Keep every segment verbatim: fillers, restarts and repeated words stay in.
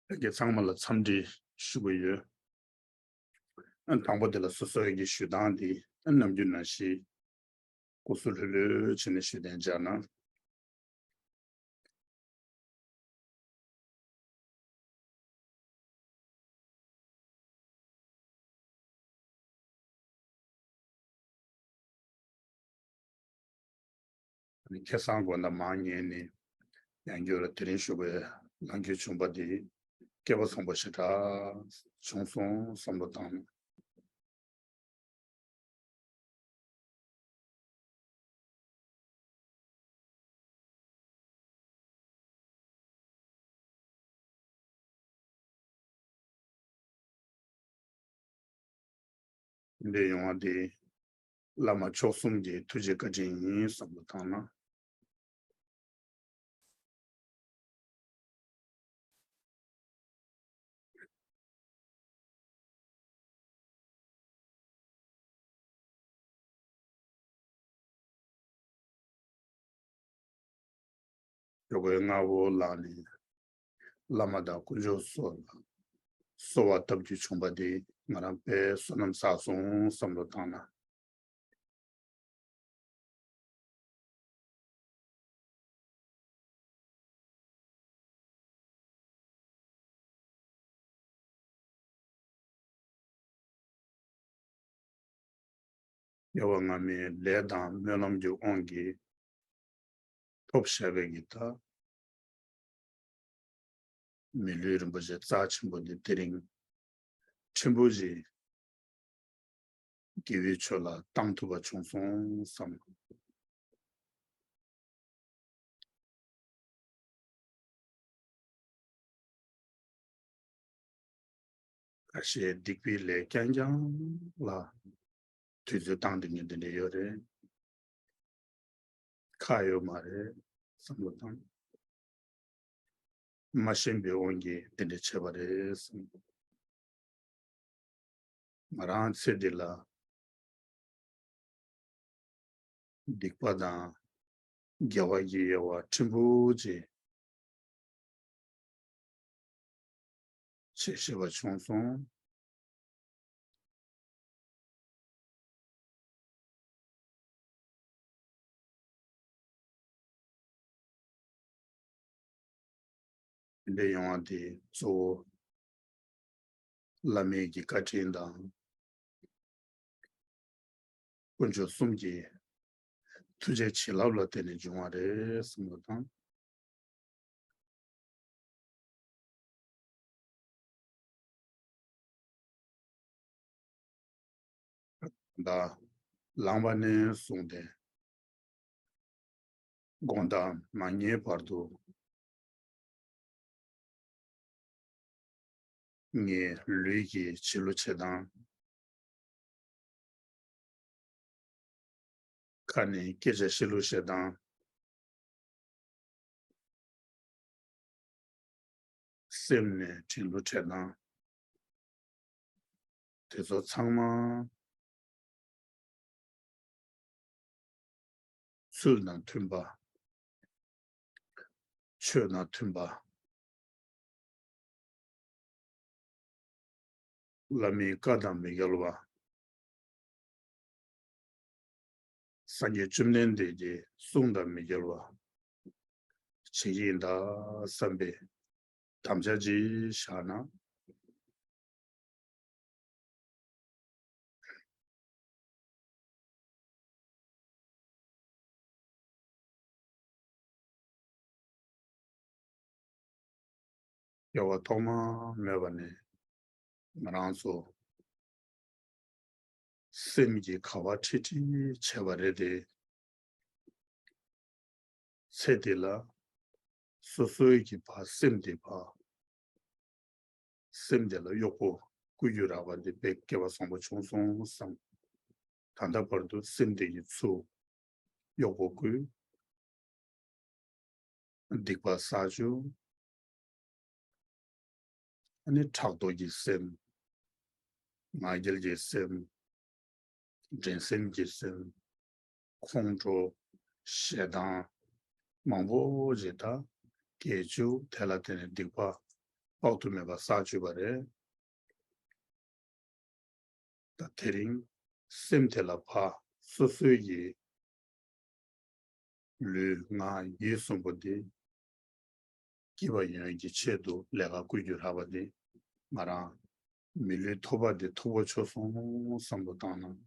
ལྷན་རྒྱས་ཚང་མ་ལ་འཚམས་འདྲི་ཞུ་གི་ཡོད། ཨ་དང་པོ་དེ་ལ་སོ་སོ་ཡི་ཞུ་སྟངས་དེ་ཨ་ནམ་རྒྱུན་ནང་བཞིན་སྐུ་གཟུགས་ལྷོད་ལྷོད་བྱས་ནས་ཞུ་དན་སྦྱར་ན། ཁ་སང་དགོང་དག་མར་ཉལ་ནས་ཡང་བསྐྱར་ལ་དེ་རིང་ཞུ་བའི་ལམ་ཁྱེར་བྱུང་པ་དེ་སྐལ་བ་བཟང་པོ་ཞེ་དྲག་བྱུང་སོང་བསམ་བློ་བཏང་། འདི་ཡོང་བ་དེ་བླ་མ་མཆོག་གསུམ་གྱི་ཐུགས་རྗེ་བཀའ་དྲིན་ཡིན་བསམ་བློ་བཏང་ན། ཇོ་བོའི་མངའ་འོག་ལ་ནི་བླ་མ་དང་དཀོན་མཆོག་སོགས་ལ་གསོལ་བ་བཏབ་རྒྱུ་བྱུང་པ་དེ་ང་རང་དཔེ་བསོད་ནམས་བསགས་སོང་བསམ་བློ་བཏང་ན། དགེ་བ་སྔ་མའི་ལས་དང་སྨོན་ལམ་གྱི་དབང་གིས་ཐོབ་བཞག་པའི་གི་ད་མི་ལུས་རིན་པོ་ཆེ་རྩ་ཆེན་པོ་འདི་དེ་རིང་ཕྲན་བུ་ཞིག་དགེ་བའི་ཆོས་ལ་བཏང་ཐུབ་པ་བྱུང་སོང་བསམ། ཁ་ཤས་སྡིག་པའི་ལས་རྐྱང་རྐྱང་ལ་དུས་ཚོད་བཏང་བསྡད་མཁན་དེ་འདྲ་ཡོད་རེད། ཁག་ཡོད་མ་རེད་བསམ་བློ་བཏང་། མ་ཤེས་པའི་དབང་གིས་དེ་འདྲ་བྱས་པ་རེད་བསམ། ང་རང་ཚེ་འདི་ལ་སྡིག་པ་དང་དགེ་བ་གི་དབྱེ་བ་ཕྲན་བུ་ཅིག་ཤེས་ཤེས་པ་བྱུང་སོང་། དེ་འདྲ་ཡོང་བ་དེ་གཙོ་བོ་བླ་མའི་གི་བཀའ་དྲིན་དང་དཀོན་མཆོག་གསུམ་གྱི་ཐུགས་རྗེ་བྱིན་རླབས་ལ་བརྟེན་ནས་བྱུང་བ་རེད་བསམ་བློ་བཏང་། ད་ལངས་པ་ནས་བཟུང་སྟེ་དགོང་དག་མ་ཉལ་བར་དུ་ངའི་ལུས་ཀྱི་བྱིས་བློ་བྱེད་སྟངས། ཁ་ནས་སྐད་ཆ་བཤད་ལུགས་བཤད་སྟངས། སེམས་ནས་དྲན་ལུགས་དྲན་སྟངས། དེ་ཚོ་ཚང་མ་ཚུལ་དང་མཐུན་པ། ཆོས་དང་མཐུན་པ། བླ་མའི་བཀའ་དང་མི་འགལ་བ། སངས་རྒྱས་བཅོམ་ལྡན་འདས་ཀྱི་གསུང་དང་མི་འགལ་བ་བྱེད་ཀྱི་ཡིན་ད་བསམ་པའི་དམ་བཅའ་ཅིག་བཞག་ན། སྐྱེ་བ་ཐོག་མ་མེད་པ་ནས་ང་རང་ཚོ་སེམས་ཀྱི་ག་བ་ཁྲིད་ཁྲིད་བྱས་པ་རེད་དེ། ཚེ་འདི་ལ་སོ་སོའི་གི་ཕ་སེམས་འདི་ཕ། སེམས་འདི་ལ་གཡོག་པོ་བསྐོ་རྒྱུ་རག་པ་འདི་དཔེ་སྐལ་བ་བཟང་པོ་བྱུང་སོང་བསམ། ད་ལྟ་བར་དུ་སེམས་འདི་གི་ཚུར་གཡོག་པོ་བསྐོས། སྡིག་པ་བསགས་བཅུག་ཨ་ནི་ཕྲག་དོག་གི་སེམས། ང་རྒྱལ་གྱི་སེམས། འགྲན་སེམས་ཀྱི་སེམས། ཁོང་ཁྲོ། ཞེ་སྡང་། མང་པོ་ཞིག་དང་སྐྱེས་བཅུག་དེ་ལ་བརྟེན་ནས་སྡིག་པ་ དཔག་ཏུ་མེད་པ་བསགས་བཅུག་པ་རེད། ད་དེ་རིང་སེམས་དེ་ལ་ཕར་སོ་སོའི་གི་ལུས་ངག་ཡིད་གསུམ་པོ་འདི་སྐྱིད་པ་ཡོང་ཡག་གི་ཆེད་དུ་ལས་ཀ་བསྐུལ་རྒྱུ་རག་པ་འདི་ང་རང་མི་ལུས་ཐོབ་པ་འདི་ཐོབ་པོ་ཆོག་སོང་བསམ་བློ་བཏང་ན།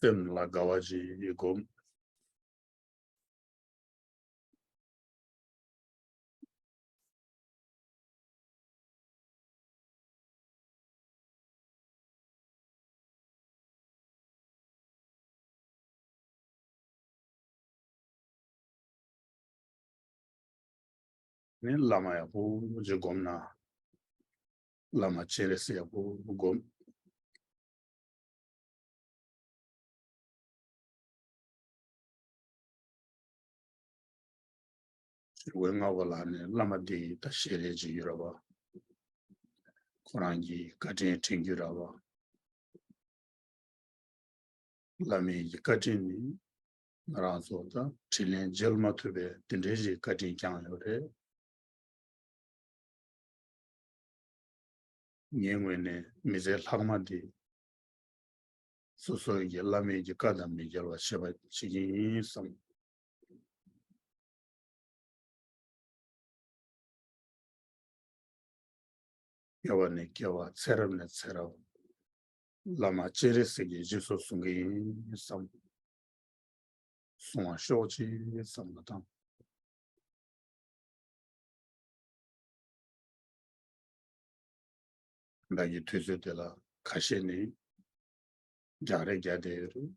སེམས་ལ་དགའ་བ་ཅིག་སྒོམ། ནི་བླ་མ་ཡག་པོ་ཅིག་སྒོམ་ན། བླ་མ་སྤྱན་རས་གཟིགས་ཡག་པོ་སྒོམ། ཞི་བའི་ལྔ་པ་ལ་ནི་བླ་མ་དེ་ཡི་ད་ཞལ་རས་ཅིག་ཡོད་ར་བ། ཁོ་རང་གི་བཀའ་དྲིན་དྲན་རྒྱུ་ར་བ། བླ་མའི་གི་བཀའ་དྲིན་ནི་ང་རང་ཚོ་ད་དྲིན་ལན་འཇལ་མ་ཐུབ་པའི་དེ་འདྲའི་ཞིག་བཀའ་དྲིན་བསྐྱངས་ཡོད་རེད། ངའི་ངོས་ནས་མི་ཚེ་ལྷག་མ་འདི་སོ་སོའི་གི་བླ་མའི་གི་བཀའ་དང་མི་འགལ་བ་བྱེད་པ་བྱེད་ཀྱི་ཡིན་བསམ། སྐྱེ་བ་ནས་སྐྱེ་བ་ཚེ་རབས་ནས་ཚེ་རབས། བླ་མ་སྤྱན་རས་གཟིགས་ཀྱིས་རྗེས་སུ་བཟུང་གི་ཡིན་བསམ། བཟུང་བ་ཤོག་ཅིག་བསམ་བློ་བཏང་། ད་གི་དུས་ཚོད་དེ་ལ་ཁ་ཤས་ནི་རྒྱག་རེས་རྒྱག་བསྡད་ཡོད་རེད།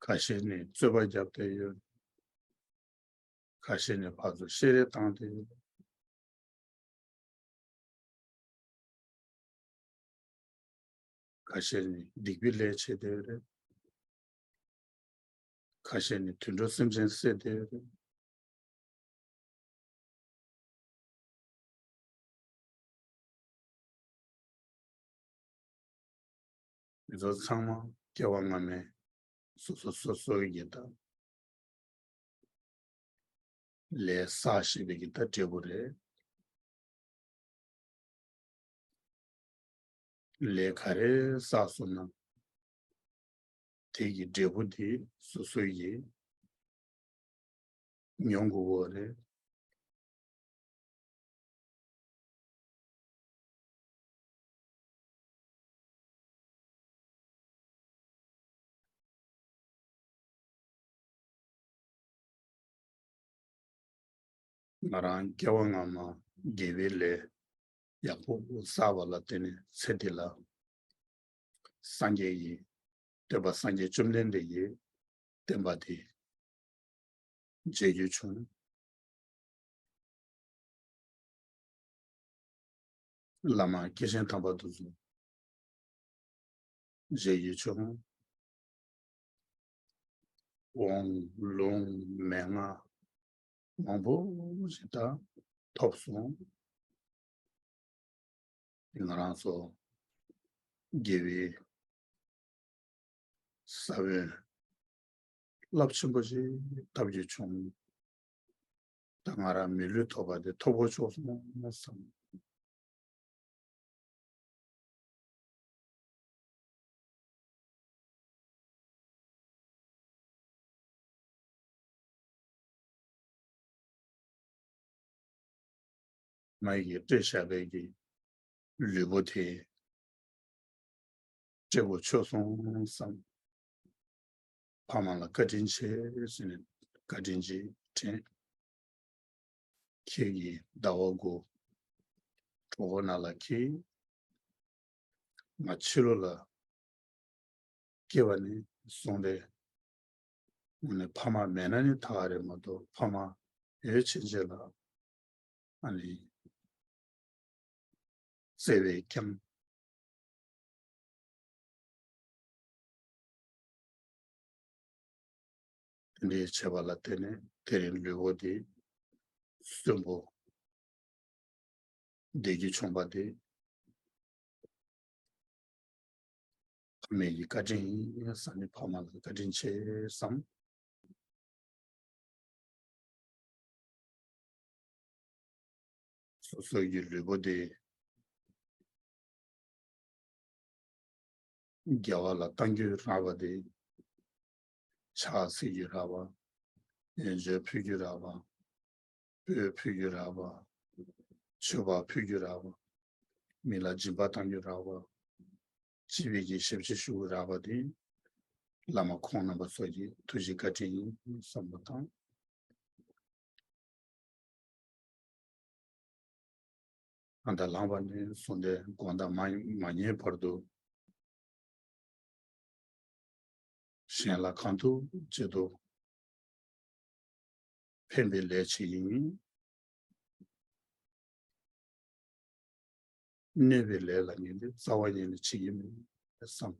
ཁ་ཤས་ནི་རྩོད་པ་རྒྱབ་བསྡད་ཡོད་རེད། ཁ་ཤས་ནི་ཕར་ཚུར་བཤད་རེས་བཏང་བསྡད་ཡོད་རེད། ཁ་ཤས་ནི་སྡིག་པའི་ལས་བྱས་བསྡད་ཡོད་རེད། ཁ་ཤས་ནི་དུད་འགྲོ་སེམས་ཅན་བསད་བསྡད་ཡོད་རེད། མི་ཚོ་ཚང་མ་སྐྱེ་བ་སྔ་མའི་སོ་སོ་སོ་སོའི་གི་ད་ལས་བསགས་ཤེས་པའི་གི་ད་འབྲས་བུ་རེད། ལས་ག་རེ་བསགས་སོང་ན་དེ་གི་འབྲས་བུ་དེ་སོ་སོའི་གི་མྱོང་དགོས་པ་རེད། ང་རང་སྐྱེ་བ་སྔ་མ་དགེ་བའི་ལས་ཡག་པོ་བསགས་པ་ལ་བརྟེན་ནས་ཚེ་འདི་ལ་སངས་རྒྱས་ཀྱི་སྟོན་པ་སངས་རྒྱས་བཅོམ་ལྡན་འདས་ཀྱི་བསྟན་པ་དེ་མཇལ་རྒྱུ་བྱུང་། བླ་མ་སྐྱེས་ཆེན་དམ་པ་དེ་ཚོ་མཇལ་རྒྱུ་བྱུང་། དབང་ལུང་མན་ངག་མང་པོ་ཞིག་ད་ཐོབ་སོང་། ང་རང་ཚོ་དགེ་བའི་ས་བོན་རླབས་ཆེན་པོ་ཞིག་བཏབ་རྒྱུ་བྱུང་། ད་ང་རང་མི་ལུས་ཐོབ་པ་དེ་ཐོབ་པོ་ཆོག་སོང་བསམ། མ་ཡིས་སྤྲད་བཞག་པའི་གི་ལུས་པོ་དེ་སྤྲད་པོ་ཆོག་སོང་བསམ། ཕ་མ་ལ་བཀའ་དྲིན་ཆེ་ཟེར་ནས་བཀའ་དྲིན་ཅིག་དྲན། ཁྱེད་ཀྱིས་ཟླ་བ་དགུ་གྲོད་ཁོག་ནང་ལ་འཁྱེར། ང་ཕྱི་ལོགས་ལ་སྐྱེས་པ་ནས་བཟུང་སྟེ། དངོས་གནས་ཕ་མ་མེད་ན་ནི་ཐག་རེད་མ་གཏོགས་ཕ་མ་ཡོད་ཕྱིན་ཆད་ལ་ཨ་ནི་བརྩེ་བས་བསྐྱངས། དེ་འདྲའི་བྱས་པ་ལ་བརྟེན་ནས་དེ་རིང་ལུས་པོ་དེ་གསོན་པོ་བདེ་སྐྱིད་བྱུང་བ་དེ་ཕ་མའི་གི་བཀའ་དྲིན་ཡིན་བསམ་ནས་ཕ་མ་ལ་བཀའ་དྲིན་ཆེ་བསམ། སོ་སོ་ཡི་ལུས་པོ་དེ་དགེ་བ་ལ་གཏང་རྒྱུ་རག་པ་དེ། ཕྱག་འཚལ་རྒྱུ་རག་པ། ཡོན་མཆོད་ཕུལ་རྒྱུ་རག་པ། སྤོས་ཕུལ་རྒྱུ་རག་པ། མཆོད་པ་ཕུལ་རྒྱུ་རག་པ། མི་ལ་སྦྱིན་པ་གཏང་རྒྱུ་རག་པ། སྤྱི་པའི་གི་ཞབས་ཕྱི་ཞུ་རག་པ་དེ། བླ་མ་ཁོང་རྣམ་པ་སོགས་ཀྱི་ཐུགས་རྗེ་བཀའ་དྲིན་ཡིན་བསམ་པ་དང་། ཨ་མདའ་ལངས་པ་ནས་བཟུང་སྟེ་དགོང་དག་མ་མ་ཉལ་བར་དུ། གཞན་ལ་གང་ཐུབ་ཅི་ཐུབ་ཕན་པའི་ལས་བྱེད་ཀྱི་ཡིན། གནོད་པའི་ལས་ལ་ངས་འདི་རྩ་བ་ཉིད་ནས་བྱེད་ཀྱི་མེད་བསམ།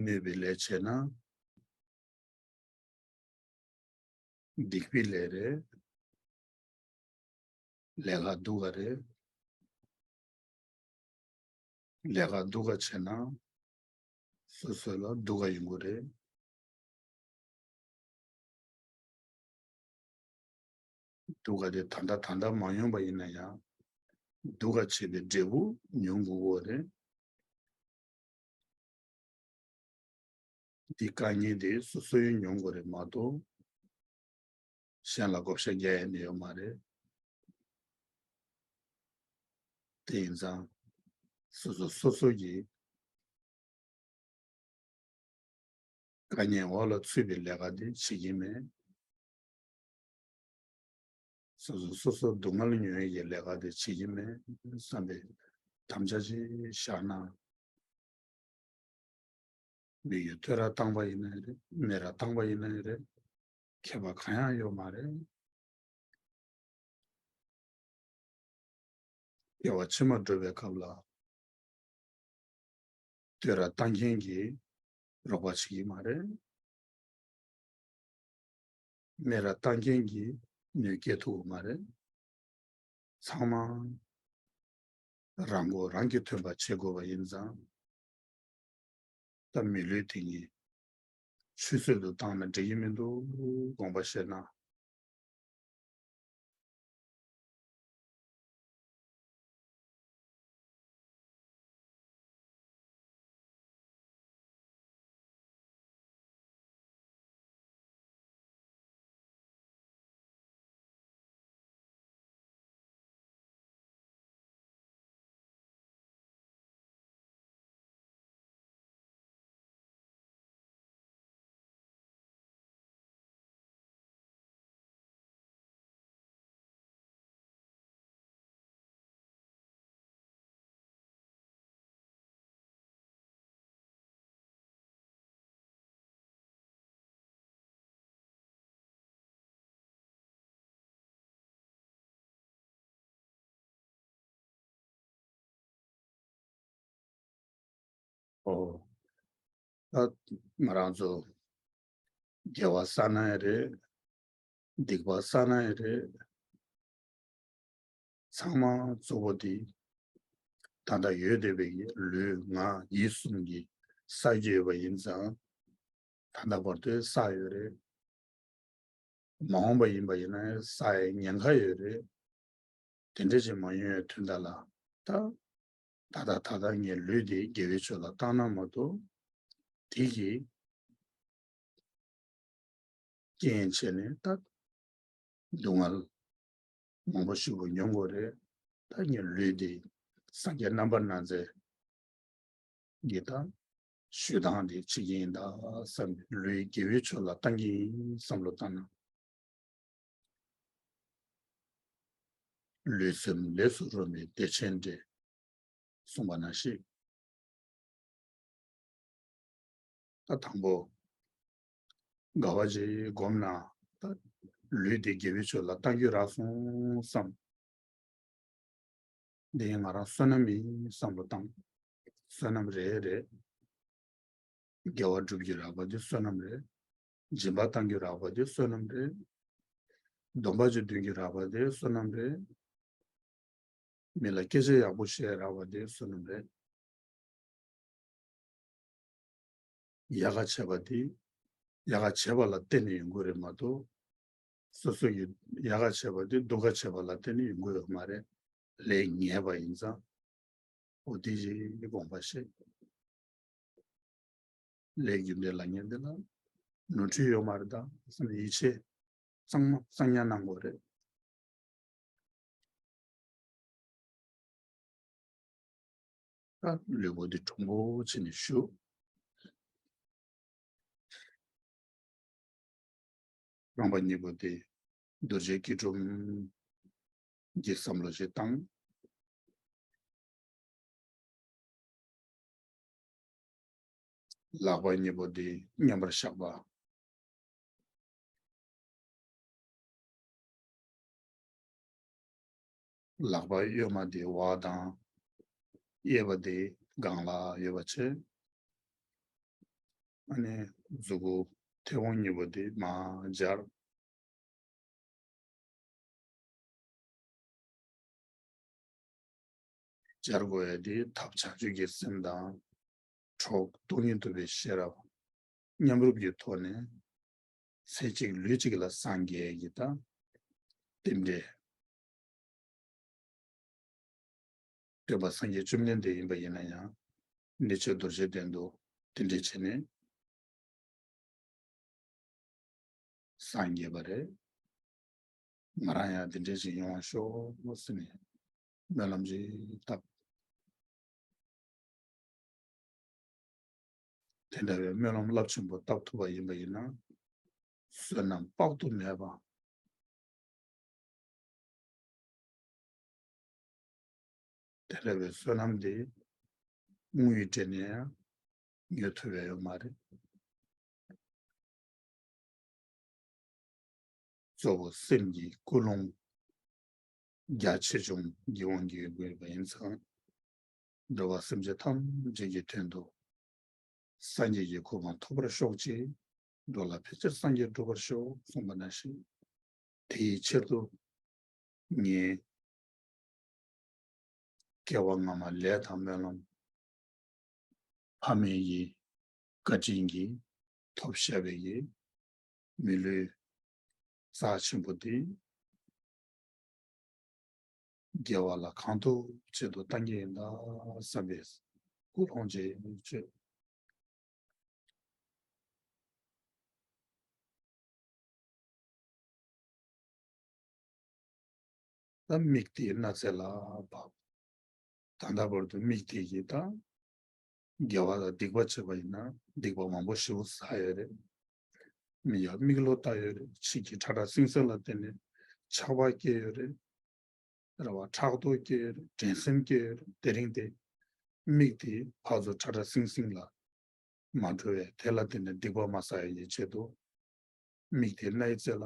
གནོད་པའི་ལས་བྱས་ན། སྡིག་པའི་ལས་རེད། ལས་ཀ་སྡུག་ག་རེད། ལས་ཀ་སྡུག་ག་བྱས་ན། སོ་སོ་ལ་སྡུག་ག་ཡོང་གི་རེད། སྡུག་ག་དེ་ད་ལྟ་ད་ལྟ་མ་ཡོང་པ་ཡིན་ན་ཡང་། སྡུག་ག་བྱེད་པའི་འབྲས་བུ་མྱོང་དགོས་ཀྱི་རེད། འདི་དཀའ་ངལ་དེ་སོ་སོའི་མྱོང་དགོས་རེད་མ་གཏོགས། གཞན་ལ་བགོ་བཤའ་རྒྱག་ཡ་ནི་ཡོད་མ་རེད། དེ་ཡིན་ཙང་། སོ་སོ་སོ་སོ་གི་དཀའ་ངལ་འོག་ལ་ཚུད་པའི་ལས་ཀ་དེ་བྱེད་ཀྱི་མེད། སོ་སོ་སོ་སོ་སྡུག་བསྔལ་མྱོང་ཡས་ཀྱི་ལས་ཀ་དེ་བྱེད་ཀྱི་མེད་བསམ་པའི་དམ་བཅའ་ཅིག་བཞག་ན། མི་ཡི་ཐོད་ར་བཏང་པ་ཡིན་ན་རེད། མེ་ར་བཏང་པ་ཡིན་ན་རེད། ཁྱད་པར་གང་ཡང་ཡོད་མ་རེད། སྐྱེ་བ་ཕྱི་མ་འགྲོ་བའི་སྐབས་ལ། ཐོད་ར་བཏང་མཁན་གྱིས་རོགས་པ་བྱེད་ཀྱི་མ་རེད། མེ་ར་བཏང་མཁན་གྱིས་གནོད་སྐྱེལ་ཐུབ་ཀྱི་མ་རེད། ཚང་མ་རང་མགོ་རང་གིས་ཐོན་པ་བྱེད་དགོས་པ་ཡིན་ཙང་། ད་མི་ལུས་དེ་ཉིད་ཆུད་ཟོས་སུ་བཏང་ན་འགྲིག་གི་མི་འདུག་དགོངས་པ་བཞེས་ན། ཨོ། ད་ང་རང་ཚོ་དགེ་བ་བསགས་ན་ཡང་རེད། སྡིག་པ་བསགས་ན་ཡང་རེད། ཚང་མ་གཙོ་བོ་དེ་ད་ལྟ་ཡོད་བསྡད་པའི་ལུས་ངག་ཡིད་གསུམ་གྱིས་བསགས་ཀྱི་ཡོད་པ་ཡིན་ཙང་། ད་ལྟ་བར་དུ་བསགས་ཡོད་རེད། མ་འོངས་པ་ཡིན་པ་ཡིན་ན་བསགས་ཡའི་ཉེན་ཁ་ཡོད་རེད། དེ་འདྲ་ཅིག་མ་ཡོང་བའི་དོན་དག་ལ། ད་ད་ལྟ་ད་ལྟ་ངའི་ལུས་འདི་དགེ་བའི་ཕྱོགས་ལ་བཏང་ན་མ་གཏོགས། དེ་གིས་རྐྱེན་བྱས་ནས་ད་སྡུག་བསྔལ་མང་པོ་ཞིག་པོ་མྱོང་དགོས་རེད། ད་ངའི་ལུས་འདི་སངས་རྒྱས་རྣམ་པར་སྣང་མཛད་ཀྱི་ད་ཞུ་སྟངས་འདི་བྱེད་ཀྱི་ཡིན་ད་བསམ་པའི་ལུས་དགེ་བའི་ཕྱོགས་ལ་བཏང་གི་ཡིན་བསམ་བློ་བཏང་ན། ལུས་སེམས་ལས་སུ་རུང་བའི་བདེ་ཆེན་འདྲེན། གསུངས་པ་ནང་བཞིན། ད་དང་པོ་དགའ་བ་ཅིག་སྒོམ་ན། ད་ལུས་འདི་དགེ་བའི་ཕྱོགས་ལ་གཏང་རྒྱུ་རག་སོང་བསམ། འདི་ང་རང་བསོད་ནམས་ཡིན་བསམ་བློ་བཏང་། བསོད་ནམས་རེད་རེད། དགེ་བ་སྒྲུབ་རྒྱུ་རག་པ་དེ་བསོད་ནམས་རེད། སྦྱིན་པ་གཏང་རྒྱུ་རག་པ་དེ་བསོད་ནམས་རེད། སྡོམ་པ་ཅིག་འདོན་རྒྱུ་རག་པ་དེ་བསོད་ནམས་རེད། མི་ལ་སྐད་ཆ་ཡག་པོ་བཤད་རག་པ་དེ་བསོད་ནམས་རེད། ཡག་ག་བྱས་པ་དེ། ཡག་ག་བྱས་པ་ལ་བརྟེན་ནས་ཡོང་གི་རེད་མ་གཏོགས། སོ་སོ་ཡི་ཡག་ག་བྱས་པ་དེ་སྡུག་ག་བྱས་པ་ལ་བརྟེན་ནས་ཡོང་གི་ཡོད་མ་རེད། ལས་ངན་པ་ཡིན་ཙང་། འོ་དེ་ཞིག་དགོངས་པ་བཞེས། ལས་རྒྱུ་འབྲས་ལ་ཉན་འདི་ལ་ནོར་འཁྲུལ་ཡོད་མ་རེད་ད་བསམ་ནས་ཡིད་ཆེས་གཙང་མ་གཙང་ཉར་གནང་དགོས་རེད། ད་ལུས་པོ་འདི་གྲུང་པོ་བྱས་ནས་བཞུགས། རྐང་པ་གཉིས་པོ་དེ་རྡོ་རྗེ་སྐྱིལ་ཀྲུང་གི་བསམ་བློ་ཞིག་བཏང་། ལག་པ་གཉིས་པོ་དེ་མཉམ་པར་བཞག་པ། ལག་པ་གཡོན་མ་དེ་འོག་དང་། གཡས་པ་དེ་སྒང་ལ་ཡོད་པ་བྱས། ཨ་ནི་གཟུགས་པོ་མཐེ་བོང་གཉིས་པོ་དེ་མར་སྦྱར། སྦྱར་དགོས་ཡ་དེ་ཐབས་བྱང་ཆུབ་ཀྱི་སེམས་དང་། གྲོགས་སྟོང་ཉིད་རྟོགས་པའི་ཤེས་རབ་མཉམ་རུབ་ཀྱི་ཐོག་ནས། ཚེ་གཅིག་ལུས་གཅིག་ལ་སངས་རྒྱས་ཀྱི་ད་རྟེན་འབྲེལ། སྟོན་པ་སངས་རྒྱས་བཅོམ་ལྡན་འདས་ཡིན་པ་ཡིན་ན་ཡང་། གནས་མཆོག་རྡོ་རྗེ་གདན་དུ་དེ་འདྲས་བྱས་ནས་སངས་རྒྱས་པ་རེད། ང་རང་ཡང་དེ་འདྲས་ཞིག་ཡོང་བ་ཤོག་ཟེར་ནས་སྨོན་ལམ་ཅིག་བཏབ། དེ་འདྲ་བའི་སྨོན་ལམ་རླབས་ཆེན་པོ་བཏབ་ཐུབ་པ་ཡིན་པ་ཡིན་ན། བསོད་ནམས་དཔག་ཏུ་མེད་པ། དེ་འདྲ་བའི་བསོད་ནམས་དེ་དངུལ་གྱི་སྒྲིན་ནས་ཡང་ཉོ་ཐུབ་པ་ཡོད་མ་རེད། གཙོ་བོ་སེམས་ཀྱི་ཀུན་སློང་རྒྱ་ཆེ་ཆུང་གི་དབང་གིས་ཡོད་དགོས་པ་ཡིན་ཙང་། འགྲོ་བ་སེམས་ཅན་ཐམས་ཅད་ཀྱི་དོན་དུ་སངས་རྒྱས་ཀྱི་གོ་འཕང་ཐོབ་པར་ཤོག་ཅིག། འགྲོ་ལ་ཕལ་ཆེར་སངས་རྒྱས་འགྲུབ་པར་ཤོག་གསུངས་པ་ནང་བཞིན། དེའི་ཕྱིར་དུ་ངས་སྐྱེ་བ་སྔ་མ་ལས་དང་སྨོན་ལམ། ཕ་མའི་ཡི་བཀའ་དྲིན་གྱིས་ཐོབ་བཞག་པའི་ཡི་མི་ལུས་རྩ་ཆེན་པོ་འདི་དགེ་བ་ལ་གང་ཐུབ་བྱེད་དུ་གཏང་གི་ཡིན་ད་བསམ་པའི་ཀུན་སློང་ཅིག་བཅོས། ད་མིག་དེ་སྣ་རྩེ་ལ་བབས། ད་ལྟ་བར་དུ་མིག་དེ་གིས་ད་དགེ་བ་དང་སྡིག་པ་བྱས་པ་ཡིན་ན་སྡིག་པ་མང་པོ་ཞེ་པོ་བསགས་ཡོད་རེད། མིག་ཡ་མིག་ལོག་བལྟས་ཡོད་རེད། ཕྱི་གི་ཁྲ་ཁྲ་སིང་སིང་ལ་བརྟེན་ནས་ཆགས་པ་སྐྱེས་ཡོད་རེད། རེད་བ། ཕྲག་དོག་སྐྱེས་ཡོད་རེད། འགྲན་སེམས་སྐྱེས་ཡོད་རེད། དེ་རིང་དེ་མིག་དེ་ཕར་ཚུར་ཁྲ་ཁྲ་སིང་སིང་ལ་མ་འགྲོ་བས། དེ་ལ་བརྟེན་ནས་སྡིག་པ་མ་བསགས་ཡ་ཡི་ཆེད་དུ་མིག་དེ་སྣའི་རྩེ་ལ་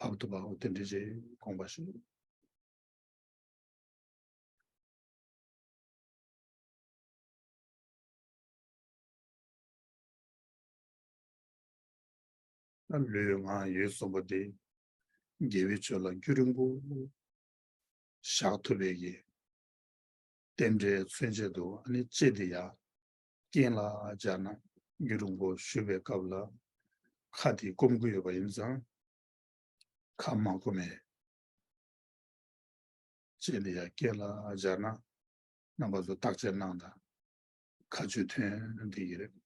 བབས་ཐུབ་པའོ། དེ་འདྲ་ཞིག་དགོངས་པ་ཞུ། ད་ལུས་ངག་ཡིད་གསུམ་པོ་དེ་དགེ་བའི་ཕྱོགས་ལ་རྒྱུན་རིང་པོ་བཞག་ཐུབ་པའི་གི་རྟེན་འབྲེལ་མཚོན་ཆེད་དུ། ཨ་ནི་ལྕེ་དེ་ཡ་རྐན་ལ་སྦྱར་ན། རྒྱུན་རིང་པོ་བཞུགས་པའི་སྐབས་ལ་ཁ་དེ་སྐོམ་གྱི་ཡོད་པ་ཡིན་ཙང་། ཁ་མ་སྐོམ་པའི་ལྕེ་དེ་ཡ་རྐན་ལ་སྦྱར་ན། རྣམ་པ་ཚོ་བརྟག་དཔྱད་གནང་དང་། ཁ་ཆུ་ཐོན་བསྡད་ཀྱི་རེད།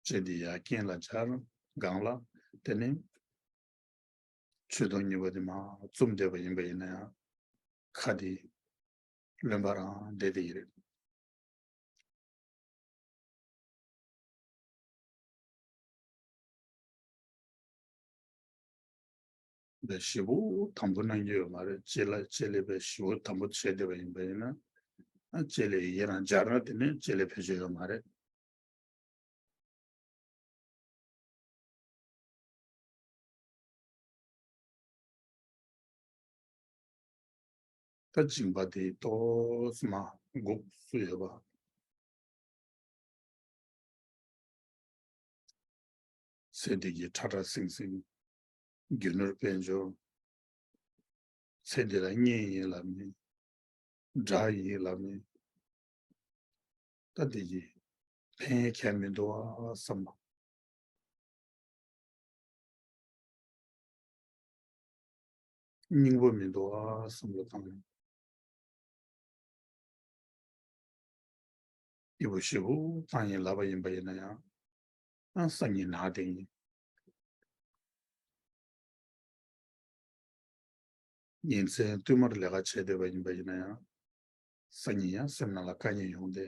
ལྕེ་དེ་ཡ་རྐན་ལ་སྦྱར། སྒང་ལ། དེ་ནས་མཆུ་ཏོ་གཉིས་པོ་དེ་མར་བཙུམས་བསྡད་པ་ཡིན་པ་ཡིན་ན་ཡང་། ཁ་དེ་རློན་པ་རང་བསྡད་བསྡད་ཀྱི་རེད། བའི་ཞེ་པོ་དམ་པོ་གནང་རྒྱུ་ཡོད་མ་རེད། ལྕེ་ལ་ལྕེ་ལ་བའི་ཞེ་པོ་དམ་པོ་བྱས་བསྡད་པ་ཡིན་པ་ཡིན་ན། ལྕེ་ལ་ཡི་གེ་རང་སྦྱར་ན་དེ་ནས་ལྕེ་ལ་བེད་སྤྱོད་ཡོད་མ་རེད། ད་སྦྱིན་པ་དེ་ཏོག་ཙམ་འགུགས་སུ་ཡོད་པ། ཚེ་འདི་གི་ཁྲ་ཁྲ་ཟིང་ཟིང་། རྒྱུ་ནོར་དཔལ་འབྱོར། ཚེ་འདི་ལ་གཉེན་ཡིན་ལབ་ནས། དགྲ་ཡིན་ལབ་ནས། ད་འདི་གིས་ཕན་ཁྱད་མི་འདུག་ཨ་བསམ་པ། སྙིང་པོ་མི་འདུག་ཨ་བསམ་བློ་བཏང་། སྐྱིད་པོ་ཞེ་པོ་བཏང་ཡིན་ལབ་པ་ཡིན་པ་ཡིན་ན་ཡང་། ཨ་སང་ཉིན་ན་དེ་ཡིན། ཉིན་མཚན་བསྟུད་མར་ལས་ཀ་བྱས་བསྡད་པ་ཡིན་པ་ཡིན་ན་ཡང་། སང་ཉིན་ཡང་སེམས་ནང་ལ་དཀའ་ངལ་ཡོང་སྟེ།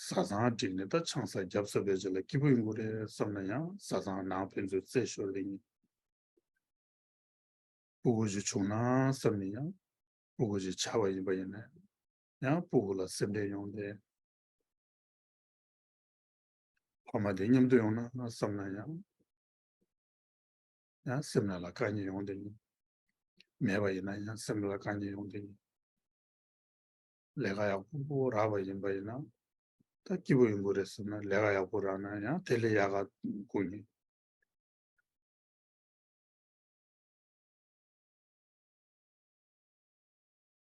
བཟའ་ཚང་བསྒྲིགས་ནས་ད་ཆང་ས་བརྒྱབ་ཚར་བའི་རྗེས་ལ་སྐྱིད་པོ་ཡོང་གི་རེད་བསམ་ན་ཡང་། བཟའ་ཚང་ནང་ཕན་ཚུན་རྩེད་ཤོར་དེ་ཡིན། སྤུ་གུ་ཞིག་བྱུང་ན་བསམ་ནས་ཡང་། སྤུ་གུ་ཞིག་ཆགས་པ་ཡིན་པ་ཡིན་ན་ཡང་། སྤུ་གུ་ལ་སེམས་ཁྲལ་ཡོང་སྟེ། ཕ་མ་དེ་མཉམ་དུ་ཡོང་ན་བསམ་ན་ཡང་། ཡང་སེམས་ནང་ལ་དཀའ་ངལ་ཡོང་དེ་ཡིན། མེད་པ་ཡིན་ན་ཡང་སེམས་ལ་དཀའ་ངལ་ཡོང་དེ་ཡིན། ལས་ཀ་ཡག་པོ་རག་པ་ཡིན་པ་ཡིན་ན། ད་སྐྱིད་པོ་ཡོང་གི་རེད་བསམ་ན། ལས་ཀ་ཡག་པོ་རག་ན་ཡང་དེ་ལས་ཡག་ག་དགོས་ངེས།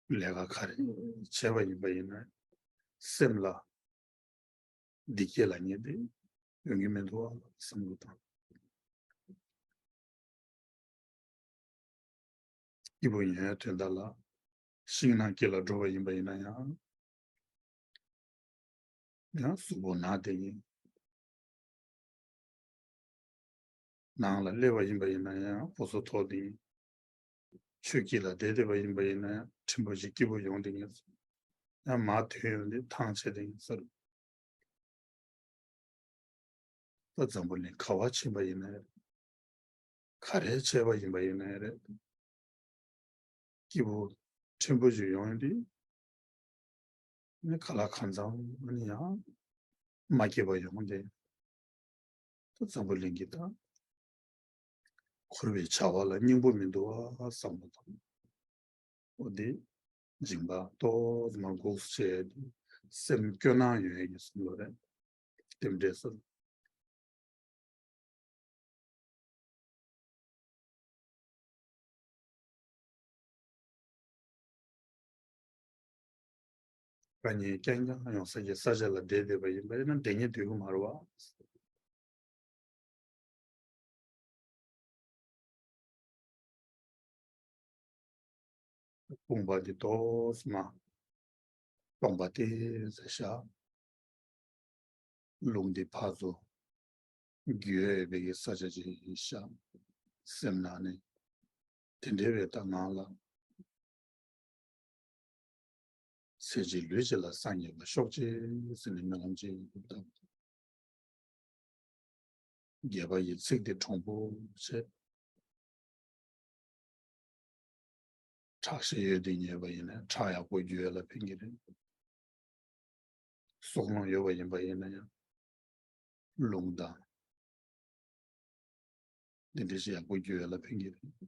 ལས་ཀ་ག་རེ་བྱས་པ་ཡིན་པ་ཡིན་ན། སེམས་ལ་བདེ་སྐྱིད་ལ་ཉེ་དེ་ཡོང་གི་མི་འདུག་བ་བསམ་བློ་བཏང་། སྐྱིད་པོ་ཡོང་ཡ་དོན་དག་ལ། ཤིང་ནགས་དཀྱིལ་ལ་འགྲོ་བ་ཡིན་པ་ཡིན་ན་ཡང་། ཡང་གཟུགས་པོ་ན་དེ་ཡིན། ནང་ལ་སླེབས་པ་ཡིན་པ་ཡིན་ན་ཡང་སྤོ་སོ་ཐོག་དེ་ཡིན། ཆོས་སྐྱིད་ལ་བསྡད་བསྡད་པ་ཡིན་པ་ཡིན་ན་ཡང་། ཕྲན་བུ་ཞིག་སྐྱིད་པོ་ཡོང་དེ་ཡིན། ཡང་མར་ཐོན་ཡོང་དེ་ཐང་ཆད་དེ་ཡིན་ཟེར། ད་འཛམ་བུ་གླིང་ག་བ་ཕྱིན་པ་ཡིན་ན་ཡང་། ག་རེ་བྱས་པ་ཡིན་པ་ཡིན་ན་ཡང་རེད། སྐྱིད་པོ་ཕྲན་བུ་ཞིག་ཡོང་ཡོང་དེ། ནི་ག་ལ་གང་འཚམ་ནི་ཡང་མ་སྐྱིད་པ་ཡོང་སྟེ། ད་འཛམ་བུ་གླིང་གི་ད་འཁོར་བའི་བྱ་བ་ལ་སྙིང་པོ་མི་འདུག་བ་བསམ་པ་དང་། འོ་དེ་སྦྱིན་པ་ཏོག་ཙམ་འགུགས་བྱས་ཏེ་སེམས་སྐྱོ་སྣང་ཡོང་ཡས་ཀྱི་བསམ་བློ་རེད། དེ་འདྲས་སོ། དཀའ་ངལ་རྐྱང་རྐྱང་ཡོང་ས་ཀྱི་ས་ཆ་ལ་བསྡད་བསྡད་པ་ཡིན་པ་ཡིན་ན་བསྡད་སྙིང་འདོད་ཀྱི་མ་རེད་བ། དཔུང་པ་འདི་ཏོག་ཙམ་སྟོང་པ་ཏོག་ཙམ་བཞག་རླུང་འདི་ཕར་ཚུར་རྒྱུ་ཡོད་པའི་གི་ས་ཆ་ཅིག་བཞག་སེམས་ནང་ནས་དེ་འདྲའི་བའི་ད་ངང་ལ། ཚེ་གཅིག་ལུས་གཅིག་ལ་སངས་རྒྱས་པར་ཤོག་ཅིག་ཟེར་ནས་སྨོན་ལམ་ཅིག་བཏབ། རྒྱས་པ་ཡི་ཚིག་དེ་དྲང་པོ་བྱས། ཁྲག་ཤེད་ཡོད་དེ་ཉོས་པ་ཡིན་ན་ཁྲག་ཡག་པོ་རྒྱུ་ཡོད་ལ་ཕན་གྱི་རེད། སྲོག་རླུང་ཡོད་པ་ཡིན་པ་ཡིན་ན་ཡང་། རླུང་དང་། འདི་འདྲ་ཞིག་ཡག་པོ་རྒྱུ་ཡོད་ལ་ཕན་གྱི་རེད། དེ་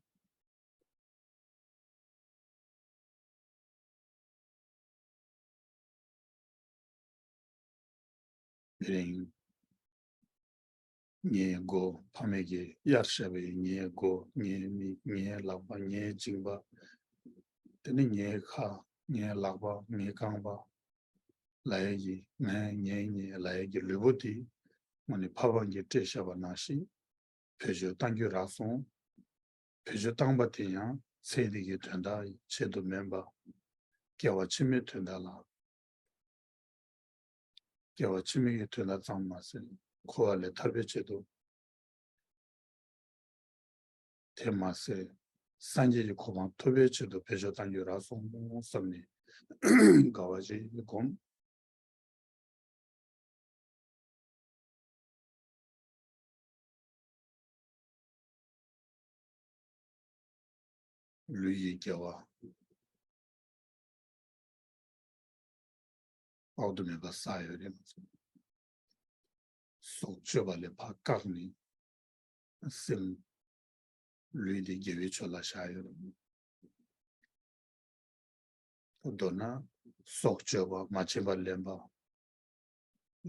རིང་། ངའི་མགོ་ཕ་མེས་ཀྱིས་གཡར་བཞག་པའི་ངའི་མགོ། ངའི་མིག་ངའི་ལག་པ། ངའི་མཇིང་པ། དེ་ནི་ངའི་ཁ། ངའི་ལག་པ། ངའི་རྐང་པ། ལབ་ཡས་ཀྱི་ངའི་ངའི་ངའི་ལབ་ཡས་ཀྱི་ལུས་པོ་དེ་དངོས་གནས་ཕ་བན་གྱིས་སྤྲད་བཞག་པ་ནང་བཞིན་བེད་སྤྱོད་གཏང་རྒྱུ་རག་སོང་། བེད་སྤྱོད་བཏང་པ་དེ་ཡང་ཚེ་འདི་གི་དོན་དག་ཆེད་དུ་མིན་པ། སྐྱེ་བ་ཕྱི་མའི་དོན་དག་ལ། སྐྱེ་བ་ཕྱི་མའི་གི་དོན་དག་ཙམ་མ་ཟད་འཁོར་བ་ལས་ཐར་པའི་ཆེད་དུ། དེ་མ་ཟད་སངས་རྒྱས་ཀྱི་གོ་འཕང་ཐོབ་པའི་ཆེད་དུ་བེད་སྤྱོད་གཏང་རྒྱུ་རག་སོང་བསམ་ནས་དགའ་བ་ཞིག་སྒོམ། ལུས་ཡི་དགེ་བ་དཔག་ཏུ་མེད་པ་བསགས་ཡོད་རེད། སྲོག་གཅོད་པ་ལས་ཕར་བཀག་ནས་སེམས་ ལུས་འདི་དགེ་བའི་ཕྱོགས་ལ་བཞག་ཡོད། མདོར་ན་སྲོག་གཅོད་པ། མ་བྱིན་པར་ལེན་པ།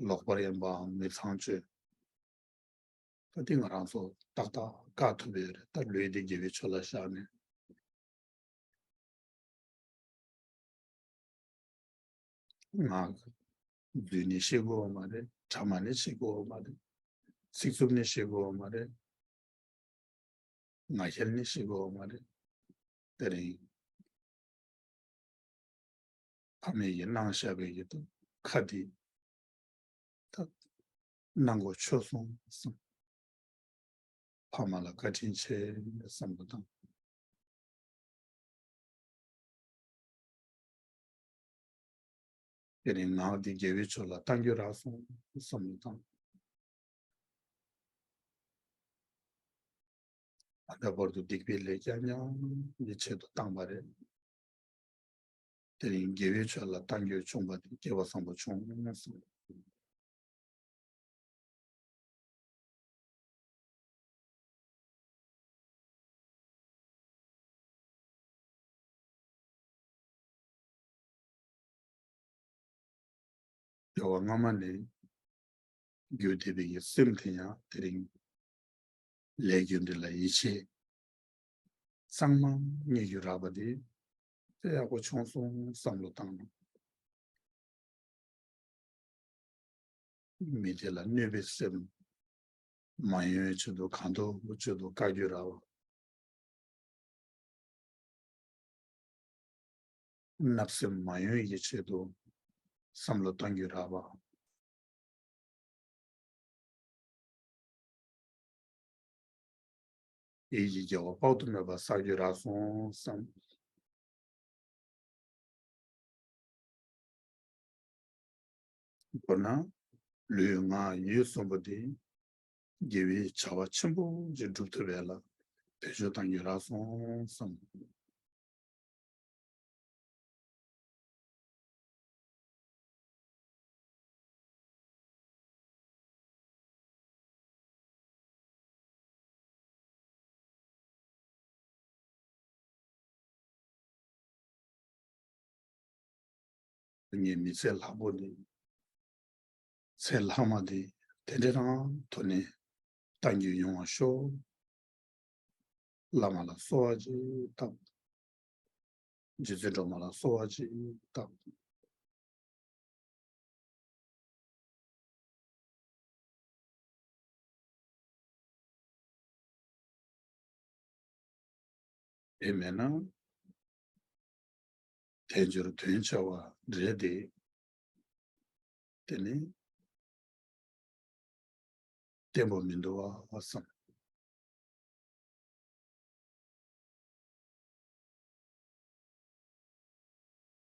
ལོག་པར་གཡེམ་པའམ་མི་ཚངས་སྤྱོད། ད་འདི་ང་རང་ཚོ་ཏག་ཏག་བཀག་ཐུབ་ཡོད་རེད། ད་ལུས་འདི་དགེ་བའི་ཕྱོགས་ལ་བཞག་ནས། ངག་རྫུན་ནི་བཤད་དགོས་པ་མ་རེད། ཕྲ་མ་ནི་བཤད་དགོས་པ་མ་རེད། ཚིག་རྩུབ་ནི་བཤད་དགོས་པ་མ་རེད། ང་རྒྱལ་ནི་བཤད་དགོས་པ་མ་རེད། དེ་རིང་ཕ་མེས་ཀྱིས་གནང་བཞག་པའི་ཡི་དམ་ཁ་འདི་ད་གནང་དགོས་ཆོག་སོང་བསམ། ཕ་མ་ལ་བཀའ་དྲིན་ཆེ་བསམ་བློ་བཏང་། དེ་རིང་ངག་འདི་དགེ་བའི་ཕྱོགས་ལ་གཏང་རྒྱུ་རག་སོང་བསམ་བློ་བཏང་། ད་ལྟ་བར་དུ་སྡིག་པའི་ལས་རྐྱང་རྐྱང་གི་ཆེད་དུ་བཏང་བ་རེད། དེ་རིང་དགེ་བའི་ཕྱོགས་ལ་གཏང་རྒྱུ་བྱུང་བ་དེ་སྐལ་བ་བཟང་པོ་བྱུང་སོང་། སྐྱེ་བ་སྔ་མ་ནས་རྒྱུ་དེ་བའི་སེམས་དེ་ཡང་དེ་རིང་ལས་རྒྱུ་འབྲས་ལ་ཡིད་ཆེས་གཙང་མ་རྙེད་རྒྱུ་རག་པ་དེ་དཔེ་ཡག་པོ་བྱུང་སོང་བསམ་བློ་བཏང་ན། མི་དེ་ལ་གནོད་པའི་སེམས་མ་ཡོང་བའི་ཆེད་དུ་གང་ཐུབ་ཆེད་དུ་བཀའ་བརྒྱུད་ར་བ། བརྣབ་སེམས་མ་ཡོང་བའི་ཆེད་དུ་བསམ་བློ་གཏང་རྒྱུ་ར་བ། ཡིད་ཀྱི་དགེ་བ་དཔག་ཏུ་མེད་པ་བསགས་རྒྱུ་རག་སོང་བསམ། མདོར་ན་ལུས་ངག་ཡིད་གསུམ་པོ་དེ་དགེ་བའི་བྱ་བ་ཆེན་པོ་ཅིག་སྒྲུབ་ཐུབ་པ་ལ་བེད་སྤྱོད་གཏང་རྒྱུ་རག་སོང་བསམ། ངའི་མི་ཚེ་ལྷག་པོ་འདི། ཚེ་ལྷག་མ་འདི་དེ་འདྲ་རང་ཐོག་ནས་གཏང་རྒྱུ་ཡོང་བ་ཤོག། བླ་མ་ལ་གསོལ་བ་ཅིག་བཏབ། རྗེ་བཙུན་སྒྲོལ་མ་ལ་གསོལ་བ་ཅིག་བཏབ། དེ་མེད་ན་དལ་འབྱོར་དོན་ཆེ་བ་རེད་དེ། དེ་ནི་བརྟན་པོ་མི་འདུག་བ་བསམ།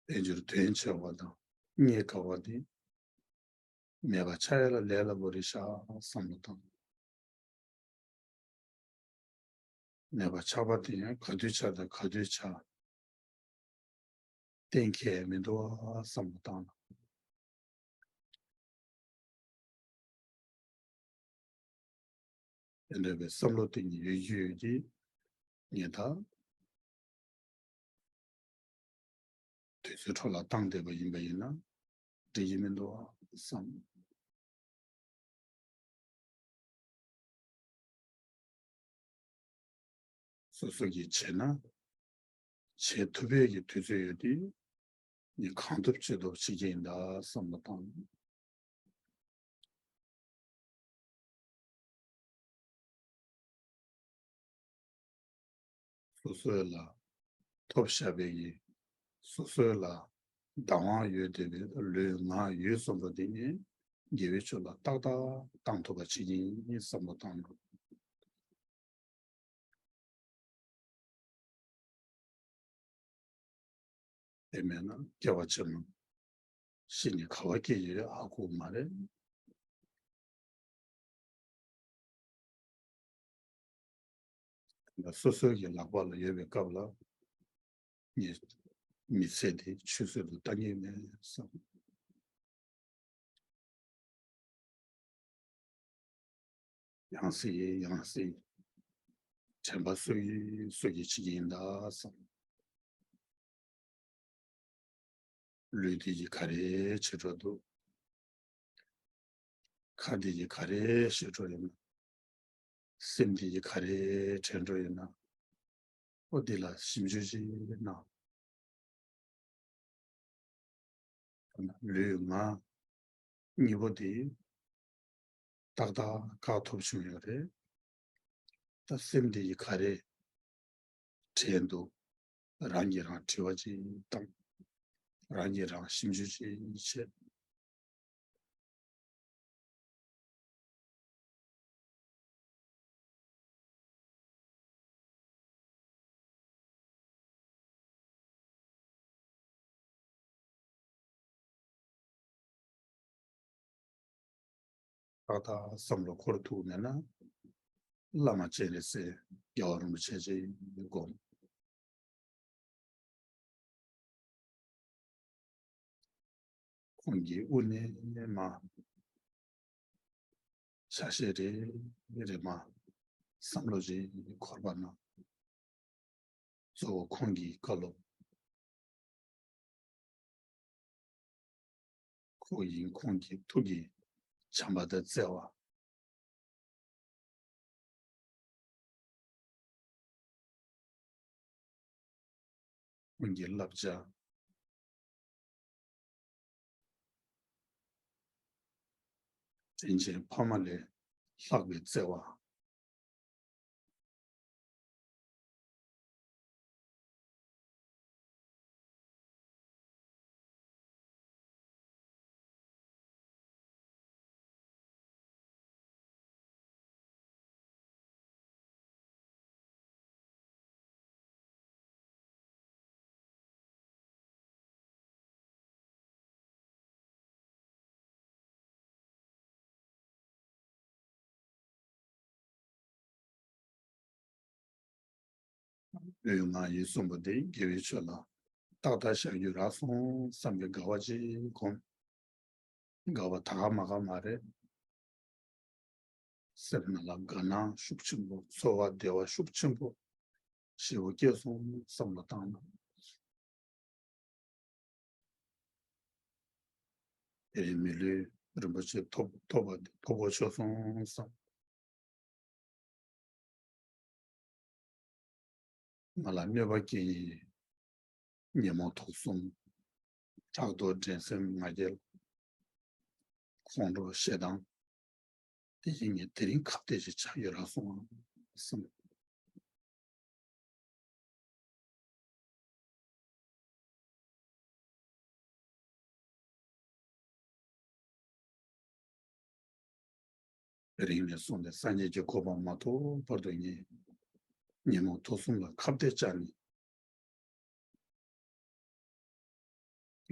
དལ་འབྱོར་དོན་ཆེ་བ་དང་རྙེད་དཀའ་བ་དེ་མེད་པ་ཆགས་ཡ་ལ་ལས་སླ་པོ་རེད་ཤག་བསམ་བློ་བཏང་། མེད་པ་ཆགས་པ་དེ་ཡང་ག་དུས་ཆགས་དང་ག་དུས་ཆགས་གཏན་འཁེལ་མི་འདུག་བསམ་བློ་བཏང་ན། དེ་འདྲ་བའི་བསམ་བློ་དེ་ཉིད་ཡོད་རྒྱུ་ཡོད་ཀྱི་ངས་ད་དུས་ཚོད་འཕྲོ་བརླག་བཏང་བསྡད་པ་ཡིན་པ་ཡིན་ན་འགྲིག་གི་མི་འདུག་བསམ། སོ་སོ་གིས་བྱས་ན་བྱེད་ཐུབ་པའི་གི་དུས་ཚོད་ཡོད་དུས་ངས་གང་ཐུབ་ཅི་ཐུབ་བྱེད་ཀྱི་ཡིན་ད་བསམ་བློ་བཏང་། སོ་སོ་ལ་ཐོབ་བཞག་པའི་གི་སོ་སོ་ལ་བདག་དབང་ཡོད་བསྡད་པའི་ལུས་ངག་ཡིད་གསུམ་པོ་དེ་ནི་དགེ་བའི་ཕྱོགས་ལ་ཏག་ཏག་བཏང་ཐུབ་པ་བྱེད་ཀྱི་ཡིན་བསམ་བློ་བཏང་དགོས། དེ་མེད་ན་སྐྱེ་བ་ཕྱི་མ་ཤི་ནས་ག་བ་སྐྱེ་ཡི་རེད་ཧ་གོ་མ་རེད། སོ་སོའི་གི་ལག་པ་ལ་ཡོད་པའི་སྐབས་ལ་ངས་མི་ཚེ་འདི་ཆུད་ཟོས་སུ་གཏང་གི་མེད་བསམ། ཡང་སྲིད་ཡང་སྲིད་ དྲན་པ་སུ་ཡིས་སུ་གིས་བྱེད་ཀྱི་ཡིན་ད་བསམ། ལུས་འདི་ཡིས་ག་རེ་བྱེད་འགྲོ་འདུག་ཁ་འདི་ཡིས་ག་རེ་བཤད་འགྲོ་ཡིན་ན། སེམས་འདི་ཡིས་ག་རེ་དྲན་འགྲོ་ཡིན་ན། ཨོ་འདི་ལ་ཞིབ་འཇུག་ཅིག་གནང་། ལུས་ངག་གཉིས་པོ་འདི་ཏག་ཏག་བཀག་ཐུབ་བྱུང་ཡོད་རེད། ད་སེམས་འདི་ཡིས་ག་རེ་དྲན་འདུག་རང་གིས་རང་དྲི་བ་ཅིག་བཏང་། རང་གིས་རང་ཞིབ་འཇུག་ཅིག་བྱེད། ཏག་ཏག་བསམ་བློ་འཁོར་ཐུབ་མེད་ན། བླ་མ་སྤྱན་རས་གཟིགས་རྒྱལ་བ་རིན་པོ་ཆེ་ཅིག་སྒོམ། ཁོང་གི་དབུ་ནས་མར་ཆ་ཤས་རེ་རེ་མར་བསམ་བློ་ཅིག་འཁོར་བ་ན། གཙོ་བོ་ཁོང་གི་བཀའ་སློབ། ཁོང་ཡིན་ཁོང་གི་ཐུགས་ཀྱི་བྱམས་པ་དང་བརྩེ་བ། ཁོང་གི་བསླབ་བྱ། དྲིན་ཅན་ཕ་མ་ལས་ལྷག་པའི་བརྩེ་བ། ལུས་ངག་ཡིད་གསུམ་པོ་དེ་དགེ་བའི་ཆོས་ལ་ཏག་ཏག་བཞག་རྒྱུ་རག་སོང་བསམ་པའི་དགའ་བ་ཅིག་སྒོམ། དགའ་བ་ད་ག་མ་ག་མ་རེད། སེམས་ནང་ལ་དགའ་སྣང་ཤུགས་ཆེན་པོ། ཚོར་བ་བདེ་བ་ཤུགས་ཆེན་པོ་ཞེ་པོ་སྐྱེས་སོང་བསམ་བློ་བཏང་ན། དེ་རིང་མི་ལུས་རིན་པོ་ཆེ་ཐོབ་ཐོབ་པ་དེ་ཐོབ་གོ་ཆོད་སོང་བསམ། ང་ལ་གནོད་པ་སྐྱེལ་ཡི་ཉོན་མོངས་དུག་གསུམ། ཕྲག་དོག་འགྲན་སེམས་ང་རྒྱལ། ཁོང་ཁྲོ་ཞེ་སྡང་། དེ་བཞིན་ངས་དེ་རིང་ཁ་གཏད་ཅིག་ཆགས་ཡོད་རག་སོང་ཨང་བསམ། དེ་རིང་ནས་བཟུང་སྟེ་སངས་རྒྱས་ཀྱི་གོ་འཕང་མ་ཐོབ་བར་དུ་ངས་ཉོན་མོངས་དུག་གསུམ་ལ་ཁ་གཏད་བཅག་ནས།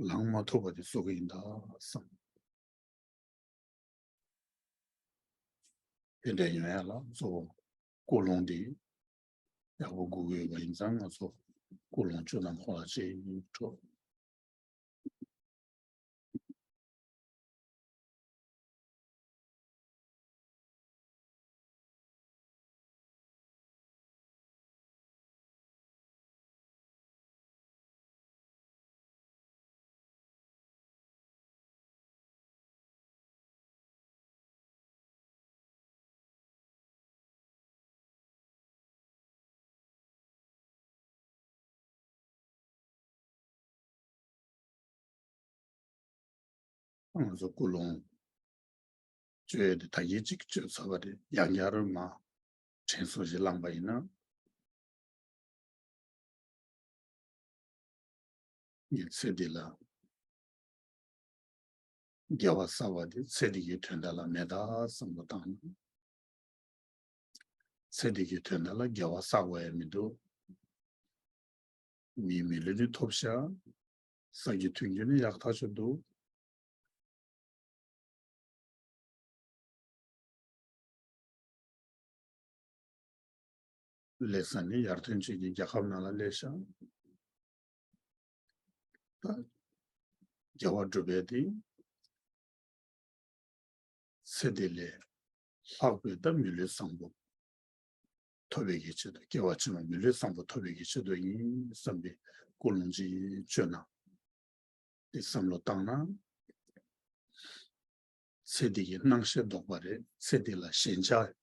ལངས་མ་ཐུབ་པ་དེ་བཟོ་གི་ཡིན་ད་བསམ། དེ་འདྲ་ཡིན་ཡ་ལ་གཙོ་བོ་ཀུན་སློང་འདི་ཡག་པོ་དགོས་ཀྱི་ཡོད་པ་ཡིན་ཙང་ང་ཚོ་ཀུན་སློང་བཅུ་དང་ཁོ་ལ་ཅེས་ཡིན་འགྲོ། ང་ཚོ་ཀུན་སློང་བཅོས་ཏེ་ད་གིན་གཅིག་བཅོས་ཚར་བ་རེད། ཡང་བསྐྱར་མར་དྲན་གསོ་ཞིག་བླངས་པ་ཡིན་ན། ངས་ཚེ་འདི་ལ་དགེ་བ་བསགས་པ་དེ་ཚེ་འདི་གི་དོན་དག་ལ་མེད་ད་བསམ་བློ་བཏང་ན། ཚེ་འདི་གི་དོན་དག་ལ་དགེ་བ་བསགས་པ་ཡང་མི་འདུག་མིའི་མི་ལུས་ནི་ཐོབ་ཤག་ས་ཀྱི་མཐུན་རྐྱེན་ནི་ཡག་ཐག་ཆོད་འདུག་ལས་ས་ནི་ཡར་ཐོན་ཅན་གྱི་རྒྱལ་ཁབ་ནང་ལ་སླེབས་ཤག་ད་དགེ་བ་སྒྲུབ་པའི་དེ་ཚེ་འདི་ལས་ལྷག་པའི་ད་མི་ལུས་བཟང་པོ་ ཐོབ་པའི་གི་ཆེད་དུ། སྐྱེ་བ་ཕྱི་མ་མི་ལུས་བཟང་པོ་ཐོབ་པའི་གི་ཆེད་དུ་ཡིན་བསམ་པའི་ཀུན་སློང་ཅིག་བཅོས་ན། དེ་བསམ་བློ་བཏང་ན། ཚེ་འདི་གི་སྣང་ཤས་ལྡོག་པ་རེད། ཚེ་འདི་ལ་ཞེན་ཆགས་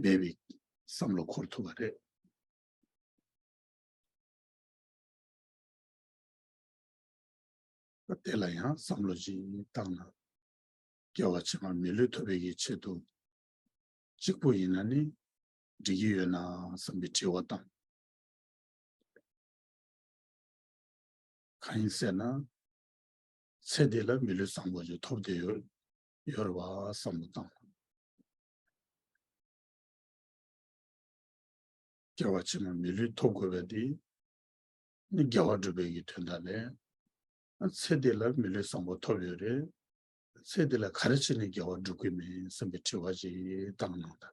མེད་པའི་བསམ་བློ་འཁོར་ཐུབ་པ་རེད། དེ་ལ་ཡང་བསམ་བློ་ཅིག་བཏང་ན། སྐྱེ་བ་ཕྱི་མ་མི་ལུས་ཐོབ་པའི་གི་ཆེད་དུ་གཅིག་པུ་ཡིན་ན་ནི་འགྲིག་གི་ཡོད་ན་བསམ་པའི་དྲི་བ་བཏང་། གང་ཡིན་ཟེར་ན། ཚེ་འདི་ལ་མི་ལུས་བཟང་པོ་ཅིག་ཐོབ་བསྡད་ཡོད་ཡོད་རེད་བ་བསམ་བློ་བཏང་། སྐྱེ་བ་ཕྱི་མ་མི་ལུས་ཐོབ་དགོས་པ་འདི། ནི་དགེ་བ་སྒྲུབ་པའི་གི་དོན་དག་ལས། ཚེ་འདི་ལ་མི་ལུས་བཟང་པོ་ཐོབ་ཡོད་རེད། ཚེ་འདི་ལ་ག་རེ་བྱས་ནས་དགེ་བ་སྒྲུབ་ཀྱི་མིན་བསམ་པའི་དྲི་བ་ཅིག་བཏང་གནང་དང་།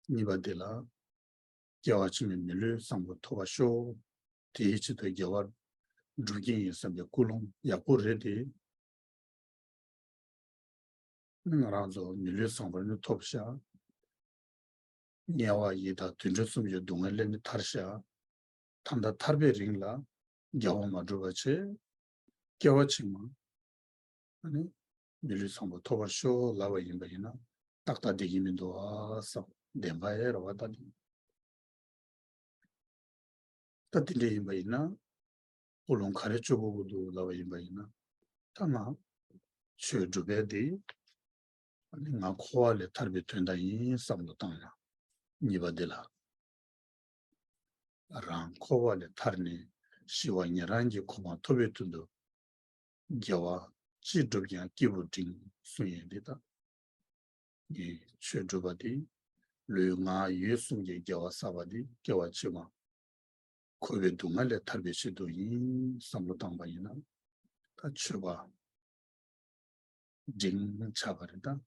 གཉིས་པ་འདི་ལ། སྐྱེ་བ་ཕྱི་མའི་མི་ལུས་བཟང་པོ་ཐོབ་པར་ཤོག་དེའི་ཆེད་དུ་དགེ་བ་སྒྲུབ་ཀྱི་ཡིན་བསམ་པའི་ཀུན་སློང་ཡག་པོ་རེད་དེ། ང་རང་ཚོ་མི་ལུས་བཟང་པོ་ནི་ཐོབ་ཤག་དམྱལ་བ་ཡི་དྭགས་དུད་འགྲོ་གསུམ་གྱི་སྡུག་བསྔལ་ལས་ནི་ཐར་ཤག་ད་ལྟ་ཐར་པའི་རིང་ལ་དགེ་བ་མ་བསྒྲུབས་པ་བྱས། སྐྱེ་བ་ཕྱི་མ་ཨ་ནི་མི་ལུས་བཟང་པོ་ཐོབ་པར་ཤོག་ལབ་པ་ཡིན་པ་ཡིན་ན། ཏག་ཏག་བསྡད་ཀྱི་མི་འདུག་ཨ་བསམ། བདེན་པ་ཡ་རེད་བ་ད་དེ། ད་དེ་འདྲ་ཡིན་པ་ཡིན་ན། ཀུན་སློང་ག་རེ་བཅོ་དགོས་ཀྱི་འདུག་ལབ་པ་ཡིན་པ་ཡིན་ན། ད་ང་ཆོས་སྒྲུབ་པའི་དེ། ཨ་ནི་ང་འཁོར་བ་ལས་ཐར་པའི་དོན་དག་ཡིན་བསམ་བློ་བཏང་ན། གཉིས་པ་འདི་ལ། རང་འཁོར་བ་ལས་ཐར་ནས་ཞི་བ་ཉན་རང་གི་གོ་འཕང་ཐོབ་པའི་དོན་དུ། དགེ་བ་ཅི་བསྒྲུབས་ཀྱང་སྐྱེས་བུ་འབྲིང་གསུངས་ཡོད་འདི་དང་། ངས་ཆོས་སྒྲུབ་པ་འདི། ལུས་ངག་ཡིད་གསུམ་གྱི་དགེ་བ་བསགས་པ་འདི་སྐྱེ་བ་ཕྱི་མ་འཁོར་བའི་སྡུག་བསྔལ་ལས་ཐར་པའི་ཆེད་དུ་ཡིན་བསམ་བློ་བཏང་པ་ཡིན་ན། ད་ཆོས་པ་འབྲིང་ཆགས་པ་རེད་ད།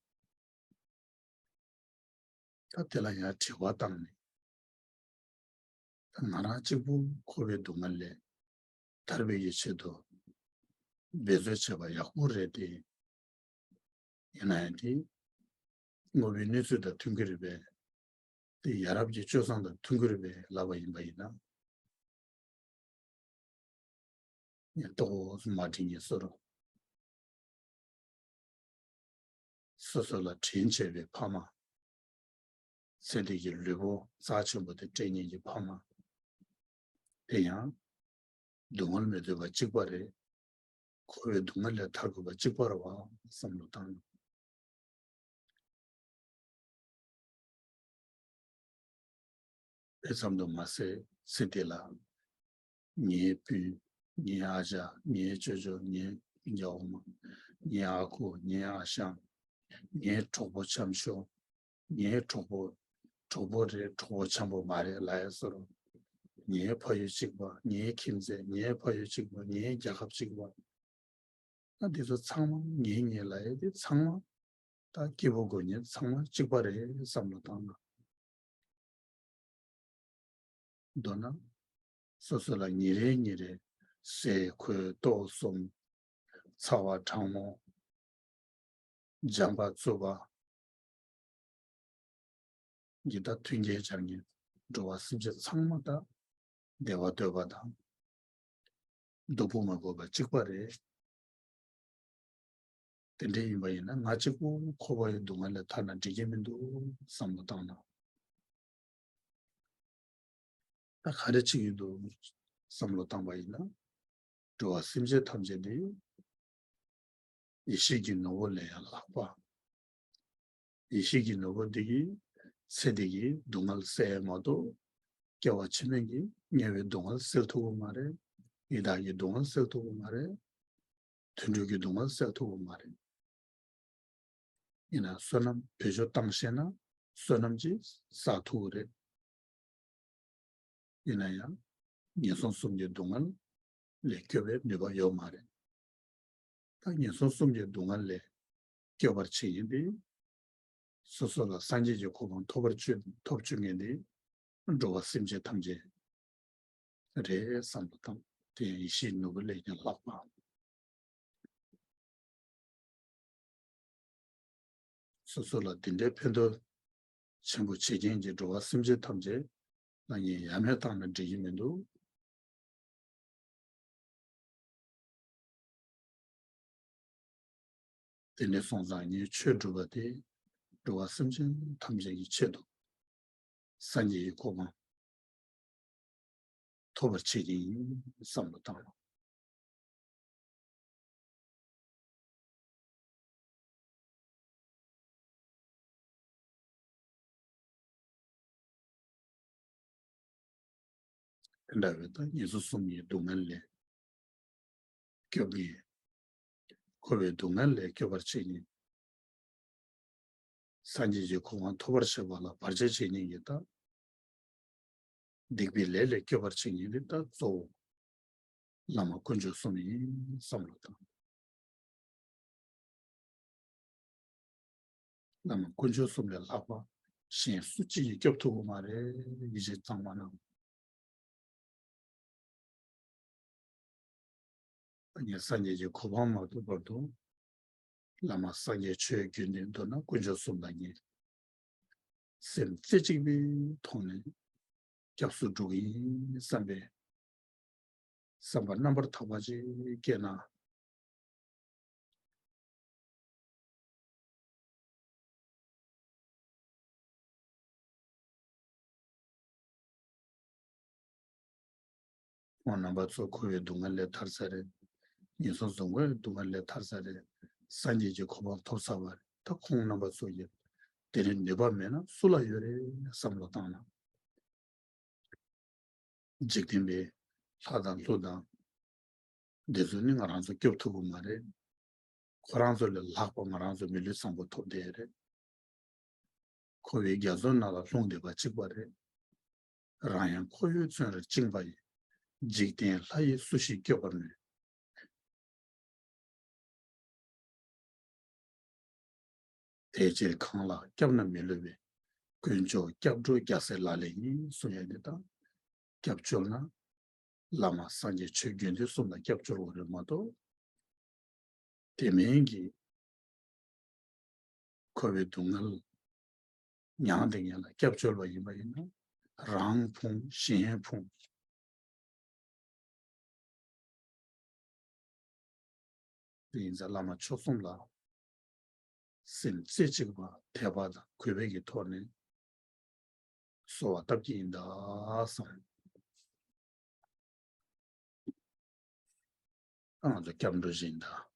ད་དེ་ལ་ཡང་དྲི་བ་བཏང་ནས། ད་ང་རང་གཅིག་པུ་འཁོར་བའི་སྡུག་བསྔལ་ལས་ཐར་བའི་ཡེ་ཆེད་དུ་འབད་རྩོལ་བྱས་པ་ཡག་པོ་རེད་དེ། ཡིན་ན་ཡང་དེ་དངོས་པོའི་གནས་ཚུལ་དང་མཐུན་གྱི་རེད་པས། དེ་ཡ་རབས་ཀྱི་སྤྱོད་བཟང་དང་མཐུན་གྱི་རེད་པས་ལབ་པ་ཡིན་པ་ཡིན་ན། ངས་ཏོག་ཙམ་མ་དྲན་གྱི་བཟོ་འདྲ། སོ་སོ་ལ་དྲིན་ཆེ་བའི་ཕ་མ། ཚེ་འདི་གི་ལུས་པོ་རྩ་ཆེན་པོ་དེ་སྤྲད་མཁན་གྱི་ཕ་མ། དེ་ཡང་སྡུག་བསྔལ་མི་འདོད་པ་གཅིག་པ་རེད། འཁོར་བའི་སྡུག་བསྔལ་ལས་ཐར་དགོས་པ་གཅིག་པ་རེད་བ་བསམ་བློ་བཏང་། དེ་ཙམ་དུ་མ་ཟད་ཚེ་འདི་ལ་ངའི་སྤུན། ངའི་ཨ་ཅག་ངའི་ཅོ་ཅོ། ངའི་སྤུན་ཀྱག་འོག་མ། ངའི་ཨ་ཁུ། ངའི་ཨ་ཞང་། ངའི་གྲོགས་པོ་འཆམ་ཤོས། ངའི་གྲོགས་པོ། གྲོགས་པོ་རེད། གྲོགས་པོ་འཆམ་པོ་མ་རེད་ལབ་ཡ་བཟོ་འདྲ། ངའི་ཕ་ཡུལ་གཅིག་པ། ངའི་ཁྱིམ་མཚེས། ངའི་ཕ་ཡུལ་གཅིག་པ། ངའི་རྒྱལ་ཁབ་གཅིག་པ། ད་འདི་ཚོ་ཚང་མ་ངའི་ངའི་ལབ་ཡ་དེ་ཚང་མ། ད་སྐྱིད་པོ་དགོས་མཁན་ཚང་མ་གཅིག་པ་རེད་བསམ་བློ་བཏང་ན། མདོར་ན། སོ་སོ་ལ་ཉིན་རེ་ཉིན་རེ་ཟས་གོས་གཏོར་གསུམ། ཚ་བ་གྲང་མོ། སྦྱངས་པ་རྩུབ་པ། འདི་དག་མཐུན་རྐྱེན་སྦྱར་ནས་འགྲོ་བ་སེམས་ཅན་ཚང་མ་དང་བདེ་བ་འདོད་པ་དང་། སྡུག་པོ་མ་དགོས་པ་གཅིག་པ་རེད། དེ་འདྲ་ཡིན་པ་ཡིན་ན་ང་གཅིག་པུ་འཁོར་བ་ཡི་སྡུག་བསྔལ་ལས་ཐར་ན་འགྲིག་གི་མི་འདུག་བསམ་བློ་བཏང་ན། ད་ག་རེ་བྱེད་ཀྱི་འདུག་བསམ་བློ་བཏང་པ་ཡིན་ན། འགྲོ་བ་སེམས་ཅན་ཐམས་ཅད་དེ་ཡེ་ཤེས་ཀྱི་ནོར་བུ་ལས་ཡང་ལྷག་པ། ཡེ་ཤེས་ཀྱི་ནོར་བུ་འདི་གིས་ཚེ་འདི་གི་སྡུག་བསྔལ་སེལ་མ་གཏོགས། སྐྱེ་བ་ཕྱི་མའི་གི་དམྱལ་བའི་སྡུག་བསྔལ་སེལ་ཐུབ་ཀྱི་མ་རེད། ཡི་དྭགས་ཀྱི་སྡུག་བསྔལ་སེལ་ཐུབ་ཀྱི་མ་རེད། དུད་འགྲོ་གི་སྡུག་བསྔལ་སེལ་ཐུབ་ཀྱི་མ་རེད། ཡིན་ན་བསོད་ནམས་བེད་སྤྱོད་བཏང་ཤེས་ན་བསོད་ནམས་ཀྱིས་བསགས་ཐུབ་ཀྱི་རེད། ཡིན་ན་ཡང་ངན་སོང་གསུམ་གྱི་སྡུག་བསྔལ་ལས་སྐྱོབ་པའི་ནུས་པ་ཡོད་མ་རེད། ད་ངན་སོང་གསུམ་གྱི་སྡུག་བསྔལ་ལས་སྐྱོབ་པར་བྱེད་ཡིན་ཏེ། སོ་སོ་ལ་སངས་རྒྱས་ཀྱི་གོ་འཕང་ཐོབ་པར་བྱེད་ཐོབ་བཅུག་མཁན་དེ་འགྲོ་བ་སེམས་ཅན་ཐམས་ཅད་རེད་བསམ་བློ་བཏང་། དེ་ཡང་ཡེ་ཤེས་ནོར་བུ་ལས་ཀྱང་ལྷག་པ། སོ་སོ་ལ་དེ་འདྲའི་ཕན་ཐོགས་ཆེན་པོ་བྱེད་མཁན་གྱི་འགྲོ་བ་སེམས་ཅན་ཐམས་ཅད་ལ་ངས་ཡ་མེད་བཏང་ན་འགྲིག་གི་མི་འདུག་དེ་འདྲ་སོང་ཙང་ངས་ཆོས་སྒྲུབ་པ་དེ་འགྲོ་བ་སེམས་ཅན་ཐམས་ཅད་ཀྱི་ཆེད་དུ་སངས་རྒྱས་ཀྱི་གོ་འཕང་ཐོབ་པར་བྱེད་ཀྱི་ཡིན་བསམ་བློ་བཏང་རོགས། དེ་འདྲ་བའི་ད་ངན་སོང་གསུམ་གྱི་སྡུག་བསྔལ་ལས་སྐྱོབ་མཁན། འཁོར་བའི་སྡུག་བསྔལ་ལས་སྐྱོབ་པར་བྱེད་མཁན། སངས་རྒྱས་ཀྱི་གོ་འཕང་ཐོབ་པར་བྱེད་པ་ལ་བར་ཆད་བྱེད་མཁན་གྱི་ད་སྡིག་པའི་ལས་ལས་སྐྱོབ་པར་བྱེད་མཁན་དེ་ད་གཙོ་བོ་བླ་མ་དཀོན་མཆོག་གསུམ་ཡིན་བསམ་བློ་བཏང་། བླ་མ་དཀོན་མཆོག་གསུམ་ལས་ལྷག་པ་གཞན་སུ་གཅིག་གིས་སྐྱོབ་ཐུབ་ཀྱི་མ་རེད། ཡིད་ཆེས་གཙང་མ་གནང་། ངས་སངས་རྒྱས་ཀྱི་གོ་འཕང་མ་ཐོབ་བར་དུ་བླ་མ་སངས་རྒྱས་ཆོས་དགེ་འདུན་མདོར་ན་དཀོན་མཆོག་གསུམ་ལ་ངས་སེམས་རྩེ་གཅིག་པའི་ཐོག་ནས་སྐྱབས་སུ་འགྲོ་གི་ཡིན་བསམ་པའི་བསམ་པ་རྣམ་པར་དག་པ་ཅིག་སྐྱེས་ན། ཁོང་རྣམ་པ་ཚོ་འཁོར་བའི་སྡུག་བསྔལ་ལས་ཐར་ས་རེད། ངན་སོང་བཟང་པོའི་སྡུག་བསྔལ་ལས་ཐར་ས་རེད། སངས་རྒྱས་ཀྱི་གོ་འཕང་ཐོབ་ཚར་བ་རེད། ད་ཁོང་རྣམ་པ་ཚོ་ཡིན། དེ་རིང་ནུས་པ་མེད་ན་སུ་ལ་ཡོད་རེད་བསམ་བློ་བཏང་ན། འཇིག་རྟེན་པའི་ལྷ་དང་ཀླུ་དང་། འདི་ཚོ་ནི་ང་རང་ཚོ་སྐྱོབ་ཐུབ་ཀྱི་མ་རེད། ཁོ་རང་ཚོ་ལས་ལྷག་པ་ང་རང་ཚོ་མི་ལུས་བཟང་པོ་ཐོབ་བསྡད་རེད། འཁོར་བའི་རྒྱ་མཚོ་ནང་ལ་ལྷུང་བསྡད་པ་གཅིག་པ་རེད། རང་ཡང་ཁོ་བོས་མཚོན་རེར་བཅིངས་པ་ཡི། འཇིག་རྟེན་ལྷ་ཡིས་སུ་ཞིག་སྐྱོབ་པར་ནུས། དེ་ཕྱིར་གང་ལ་སྐྱབས་ན་མི་བསླུ་བའི། དཀོན་མཆོག་སྐྱབས་འགྲོ་རྒྱལ་སྲས་ལག་ལེན་ཡིན་གསུང་ཡ་འདི་དང་། སྐྱབས་བཅོལ་ན་བླ་མ་སངས་རྒྱས་ཆོས་དགེ་འདུན་གསུམ་ལ་སྐྱབས་བཅོལ་བ་རེད་མ་གཏོགས། དེ་མིན་གྱི་འཁོར་བའི་སྡུག་བསྔལ་མྱང་བསྡད་མཁན་ལ་སྐྱབས་བཅོལ་བ་ཡིན་པ་ཡིན་ན་རང་ཕུང་གཞན་ཕུང་། དེ་ཡིན་ཙང་བླ་མ་མཆོག་གསུམ་ལ་སེམས་རྩེ་གཅིག་པ་དད་པ་དང་གུས་པའི་གི་ཐོག་ནས་གསོལ་བ་བཏབ་ཀྱི་ཡིན་ད་བསམ། ང་ཚོ་སྐྱབས་འགྲོ་བཞིན་དང་།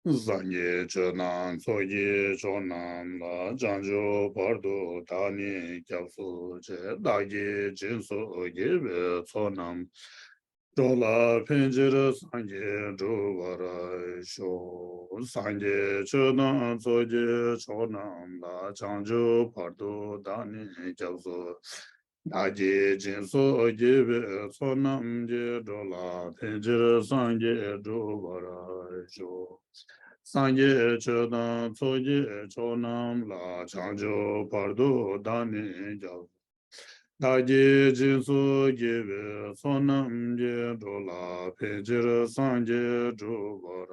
སངས་རྒྱས་ཆོས་དང་ཚོགས་ཀྱི་མཆོག་རྣམས་ལ། བྱང་ཆུབ་བར་དུ་བདག་ནི་སྐྱབས་སུ་མཆི། བདག་གིས་སྦྱིན་སོགས་བགྱིས་པའི་ཚོགས་རྣམས། འགྲོ་ལ་ཕན་ཕྱིར་སངས་རྒྱས་འགྲུབ་པར་ཤོག་སངས་རྒྱས་ཆོས་དང་ཚོགས་ཀྱི་མཆོག་རྣམས་ལ། བྱང་ཆུབ་བར་དུ་བདག་ནི་སྐྱབས་སུ། བདག་གིས་སྦྱིན་སོགས་བགྱིས་པའི་ཚོགས་རྣམས་ཀྱིས། འགྲོ་ལ་ཕན་ཕྱིར་སངས་རྒྱས་འགྲུབ་པར་ཤོག་སངས་རྒྱས་ཆོས་དང་ཚོགས་ཀྱི་མཆོག་རྣམས་ལ། བྱང་ཆུབ་བར་དུ་བདག་ནི་སྐྱབས། བདག་གིས་སྦྱིན་སོགས་བགྱིས་པའི་ཚོགས་རྣམས་ཀྱིས། འགྲོ་ལ་ཕན་ཕྱིར་སངས་རྒྱས་འགྲུབ་པར་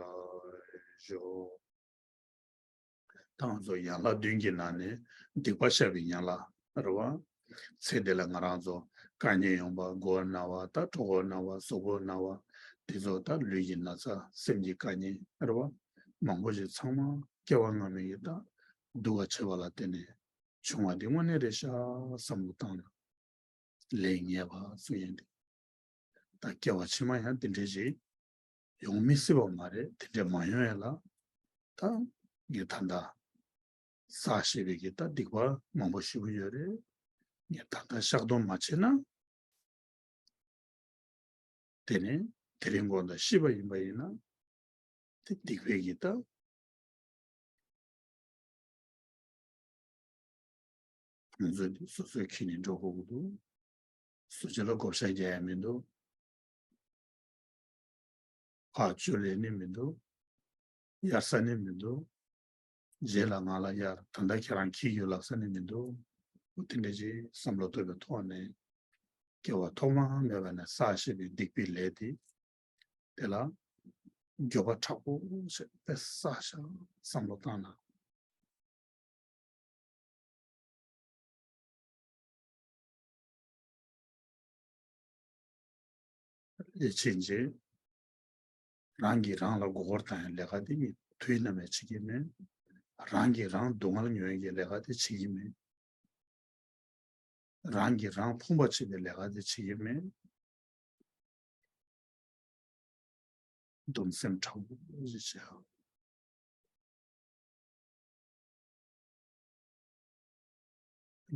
ཤོག་ད་ང་ཚོ་ཡན་ལག་བདུན་གྱི་ནང་ནས་སྡིག་པ་བཤགས་པའི་ཡན་ལག་རེད་བ། ཚེ་འདི་ལ་ང་རང་ཚོ་དཀའ་ངལ་ཡོང་བ། མགོ་ན་བ། ད་གྲོད་ཁོག་ན་བ། གཟུགས་པོ་ན་བ། འདི་ཚོ་ད་ལུས་ཀྱི་ན་ཚ། སེམས་ཀྱི་དཀའ་ངལ་རེད་བ། མང་པོ་ཞིག་ཚང་མ་སྐྱེ་བ་སྔ་མའི་ཡི་ད་སྡུག་པ་བྱས་པ་ལ་བརྟེན་ནས་བྱུང་བ་འདི་དངོས་གནས་རེད་ཤག་བསམ་བློ་བཏང་ན། ལས་ངན་པ་གསུང་ཡས་འདི། ད་སྐྱེ་བ་ཕྱི་མ་ཡང་འདི་འདྲས་ཞིག་ཡོང་མི་སྲིད་པ་མ་རེད། དེ་འདྲས་མ་ཡོང་ཡས་ལ་ད་ངས་ད་ལྟ་བསགས་བཞིན་པའི་གི་ད་སྡིག་པ་མང་པོ་ཞེ་པོ་ཡོད་རེད། ངས་ད་ལྟ་བཤགས་གཏོང་མ་བྱས་ན། དེ་ནས་དེ་རིང་དགོང་དག་ཤི་བ་ཡིན་པ་ཡིན་ན། དེ་སྡིག་པའི་གི་ད་ང་ཚོ་འདི་སོ་སོའི་ཁྱིམ་ནས་འགྲོ་དགོས་ཀྱི་འདུག་སུ་གཅིག་ལ་བགོ་བཤའ་རྒྱག་ཡ་མི་འདུག་ཕར་བཅོལ་ཡ་ནི་མི་འདུག་གཡར་ས་ནི་མི་འདུག་རྗེས་ལ་ང་ལ་གཡར། ད་ལྟ་ཁྱེད་རང་འཁྱེར་ཡོད་ལབ་ས་ནི་མི་འདུག་འོ་དེ་འདྲ་ཅིག་བསམ་བློ་གཏོད་པའི་ཐོག་ནས་སྐྱེ་བ་ཐོག་མ་མེད་པ་ནས་བསགས་བཞིན་པའི་སྡིག་པའི་ལས་དེ། དེ་ལ་ འགྱོད་པ་དྲག་པོ་ཞིག་དཔེ་བསགས་ཤག་བསམ་བློ་བཏང་ན། ཨེ་ཕྱིན་ཆད། རང་གིས་རང་ལ་མགོ་སྐོར་བཏང་ཡ་ལས་ཀ་དེ་དུས་ནམ་ཡང་བྱེད་ཀྱི་མེད། རང་གིས་རང་སྡུག་བསྔལ་མྱོང་ཡ་གི་ལས་ཀ་དེ་བྱེད་ཀྱི་མེད། རང་གིས་རང་ཕོངས་པ་བྱེད་པའི་ལས་ཀ་དེ་བྱེད་ཀྱི་མེད། སྡོམ་སེམས་དྲག་པོ་ཞིག་བྱེད།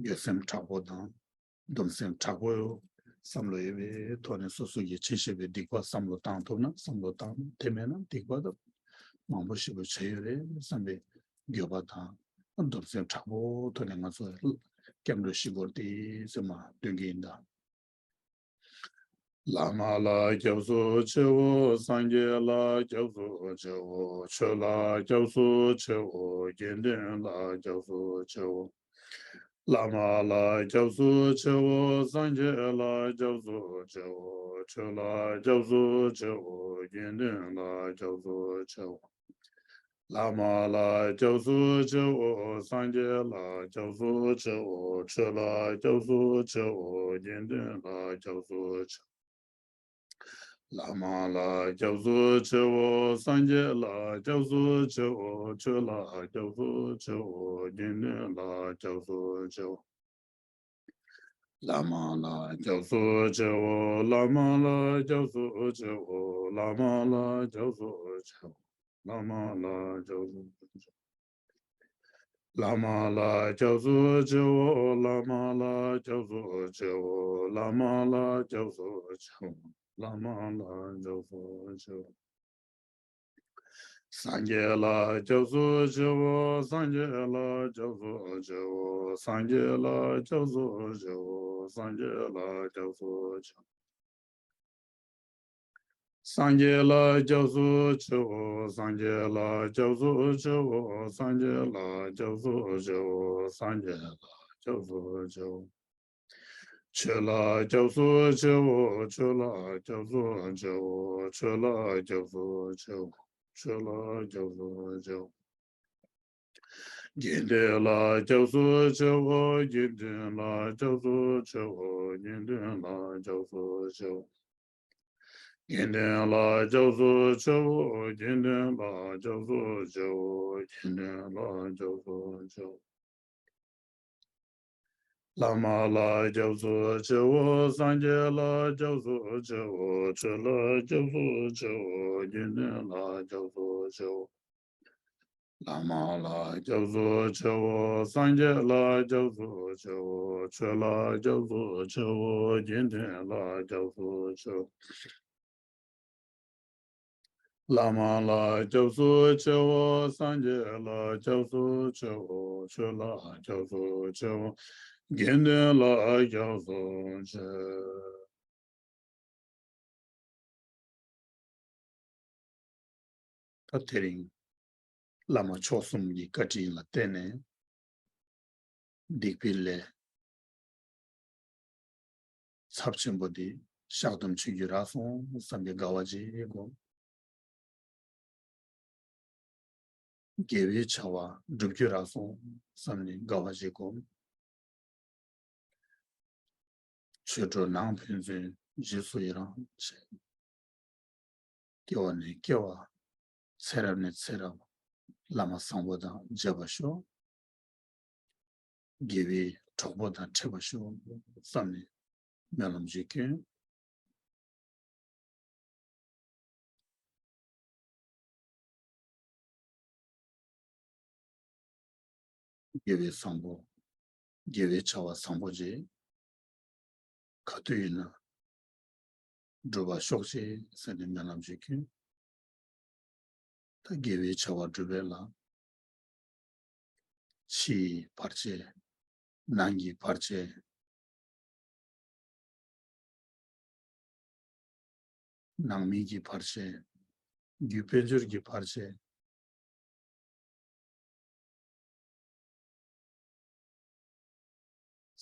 འགྱོད་སེམས་དྲག་པོ་དང་། སྡོམ་སེམས་དྲག་པོ་བསམ་བློ་ཡོད་པའི་ཐོག་ནས་སོ་སོ་གིས་བྱེད་ཤེས་པའི་སྡིག་པ་བསམ་བློ་བཏང་ཐུབ་ན་བསམ་བློ་བཏང་། དེ་མེད་ན་སྡིག་པ་དང་མང་པོ་ཞེ་པོ་བྱས་ཡོད་རེད་བསམ་པའི་འགྱོད་པ་དང་སྡོམ་སེམས་དྲག་པོ་ཐོག་ནས་ང་ཚོ་སྐྱབས་འགྲོ་ཞིག་དགོས་ཏེ་ཟེར་མ་འདོན་གྱི་ཡིན་ད། བླ་མ་ལ་སྐྱབས་སུ་མཆིའོ། སངས་རྒྱས་ལ་སྐྱབས་སུ་མཆིའོ། ཆོས་ལ་སྐྱབས་སུ་མཆིའོ། དགེ་འདུན་ལ་སྐྱབས་སུ་མཆིའོ། བླ་མ་ལ་སྐྱབས་སུ་མཆིའོ། སངས་རྒྱས་ལ་སྐྱབས་སུ་མཆིའོ། ཆོས་ལ་སྐྱབས་སུ་མཆིའོ། དགེ་འདུན་ལ་སྐྱབས་སུ་མཆིའོ། བླ་མ་ལ་སྐྱབས་སུ་མཆིའོ། སངས་རྒྱས་ལ་སྐྱབས་སུ་མཆིའོ། ཆོས་ལ་སྐྱབས་སུ་མཆིའོ། དགེ་འདུན་ལ་སྐྱབས་སུ་མཆིའོ། བླ་མ་ལ་སྐྱབས་སུ་མཆིའོ། སངས་རྒྱས་ལ་སྐྱབས་སུ་མཆིའོ། ཆོས་ལ་སྐྱབས་སུ་མཆིའོ། དགེ་འདུན་ལ་སྐྱབས་སུ་མཆིའོ། བླ་མ་ལ་སྐྱབས་སུ་མཆིའོ། བླ་མ་ལ་སྐྱབས་སུ་མཆིའོ། བླ་མ་ལ་སྐྱབས་སུ་མཆིའོ། བླ་མ་ལ་སྐྱབས་སུ་མཆིའོ། བླ་མ་ལ་སྐྱབས་སུ་མཆིའོ། བླ་མ་ལ་སྐྱབས་སུ་མཆིའོ། བླ་མ་ལ་སྐྱབས་སུ་མཆིའོ། བླ་མ་ལ་སྐྱབས་སུ་མཆིའོ། སངས་རྒྱས་ལ་སྐྱབས་སུ་མཆིའོ། སངས་རྒྱས་ལ་སྐྱབས་སུ་མཆིའོ། སངས་རྒྱས་ལ་སྐྱབས་སུ་མཆིའོ། སངས་རྒྱས་ལ་སྐྱབས་སུ་མཆིའོ། སངས་རྒྱས་ལ་སྐྱབས་སུ་མཆིའོ། སངས་རྒྱས་ལ་སྐྱབས་སུ་མཆིའོ། སངས་རྒྱས་ལ་སྐྱབས་སུ་མཆིའོ། སངས་རྒྱས་ལ་སྐྱབས་སུ་མཆིའོ། ཆོས་ལ་སྐྱབས་སུ་མཆིའོ། ཆོས་ལ་སྐྱབས་སུ་མཆིའོ། ཆོས་ལ་སྐྱབས་སུ་མཆིའོ། ཆོས་ལ་སྐྱབས་སུ་མཆིའོ། དགེ་འདུན་ལ་སྐྱབས་སུ་མཆིའོ། དགེ་འདུན་ལ་སྐྱབས་སུ་མཆིའོ། དགེ་འདུན་ལ་སྐྱབས་སུ་མཆིའོ། དགེ་འདུན་ལ་སྐྱབས་སུ་མཆིའོ། དགེ་འདུན་ལ་སྐྱབས་སུ་མཆིའོ། དགེ་འདུན་ལ་སྐྱབས་སུ་མཆིའོ། བླ་མ་ལ་སྐྱབས་སུ་མཆིའོ། སངས་རྒྱས་ལ་སྐྱབས་སུ་མཆིའོ། ཆོས་ལ་སྐྱབས་སུ་མཆིའོ། དགེ་འདུན་ལ་སྐྱབས་སུ་མཆིའོ། བླ་མ་ལ་སྐྱབས་སུ་མཆིའོ། སངས་རྒྱས་ལ་སྐྱབས་སུ་མཆིའོ། ཆོས་ལ་སྐྱབས་སུ་མཆིའོ། དགེ་འདུན་ལ་སྐྱབས་སུ་མཆིའོ། བླ་མ་ལ་སྐྱབས་སུ་མཆིའོ། སངས་རྒྱས་ལ་སྐྱབས་སུ་མཆིའོ། ཆོས་ལ་སྐྱབས་སུ་མཆིའོ། དགེ་འདུན་ལ་སྐྱབས་སུ་མཆིའོ། ད་དེ་རིང་བླ་མ་མཆོག་གསུམ་གྱི་བཀའ་དྲིན་ལ་བརྟེན་ནས་སྡིག་པའི་ལས་ཚབས་ཆེན་པོ་འདི་བཤགས་སྡོམ་བྱེད་རྒྱུ་རག་སོང་བསམ་པའི་དགའ་བ་ཅིག་སྒོམ། དགེ་བའི་བྱ་བ་སྒྲུབ་རྒྱུ་རག་སོང་བསམ་ནས་དགའ་བ་ཅིག་སྒོམ། ཆོས་གྲོགས་ནང་ཕན་ཚུན་རྗེས་སུ་ཡི་རང་བྱེད། སྐྱེ་བ་ནས་སྐྱེ་བ། ཚེ་རབས་ནས་ཚེ་རབས་བླ་མ་བཟང་པོ་དང་མཇལ་བར་ཤོག། དགེ་བའི་གྲོགས་པོ་དང་འཕྲད་པར་ཤོག་བསམ་ནས་སྨོན་ལམ་ཅིག་བསྐྱོན། དགེ་བའི་བཟང་པོ། དགེ་བའི་བྱ་བ་བཟང་པོ་ཅིག་ག་དུས་ཡིན་ན་སྒྲུབ་པར་ཤོག་ཅིག་ཟེར་ནས་སྨོན་ལམ་ཅིག་བསྐྱོན། ད་དགེ་བའི་བྱ་བ་སྒྲུབ་པའི་ལ། ཕྱིའི་བར་ཆད། ནང་གི་བར་ཆད། ནང་མི་གི་བར་ཆད། རྒྱུ་དཔལ་འབྱོར་གྱི་བར་ཆད།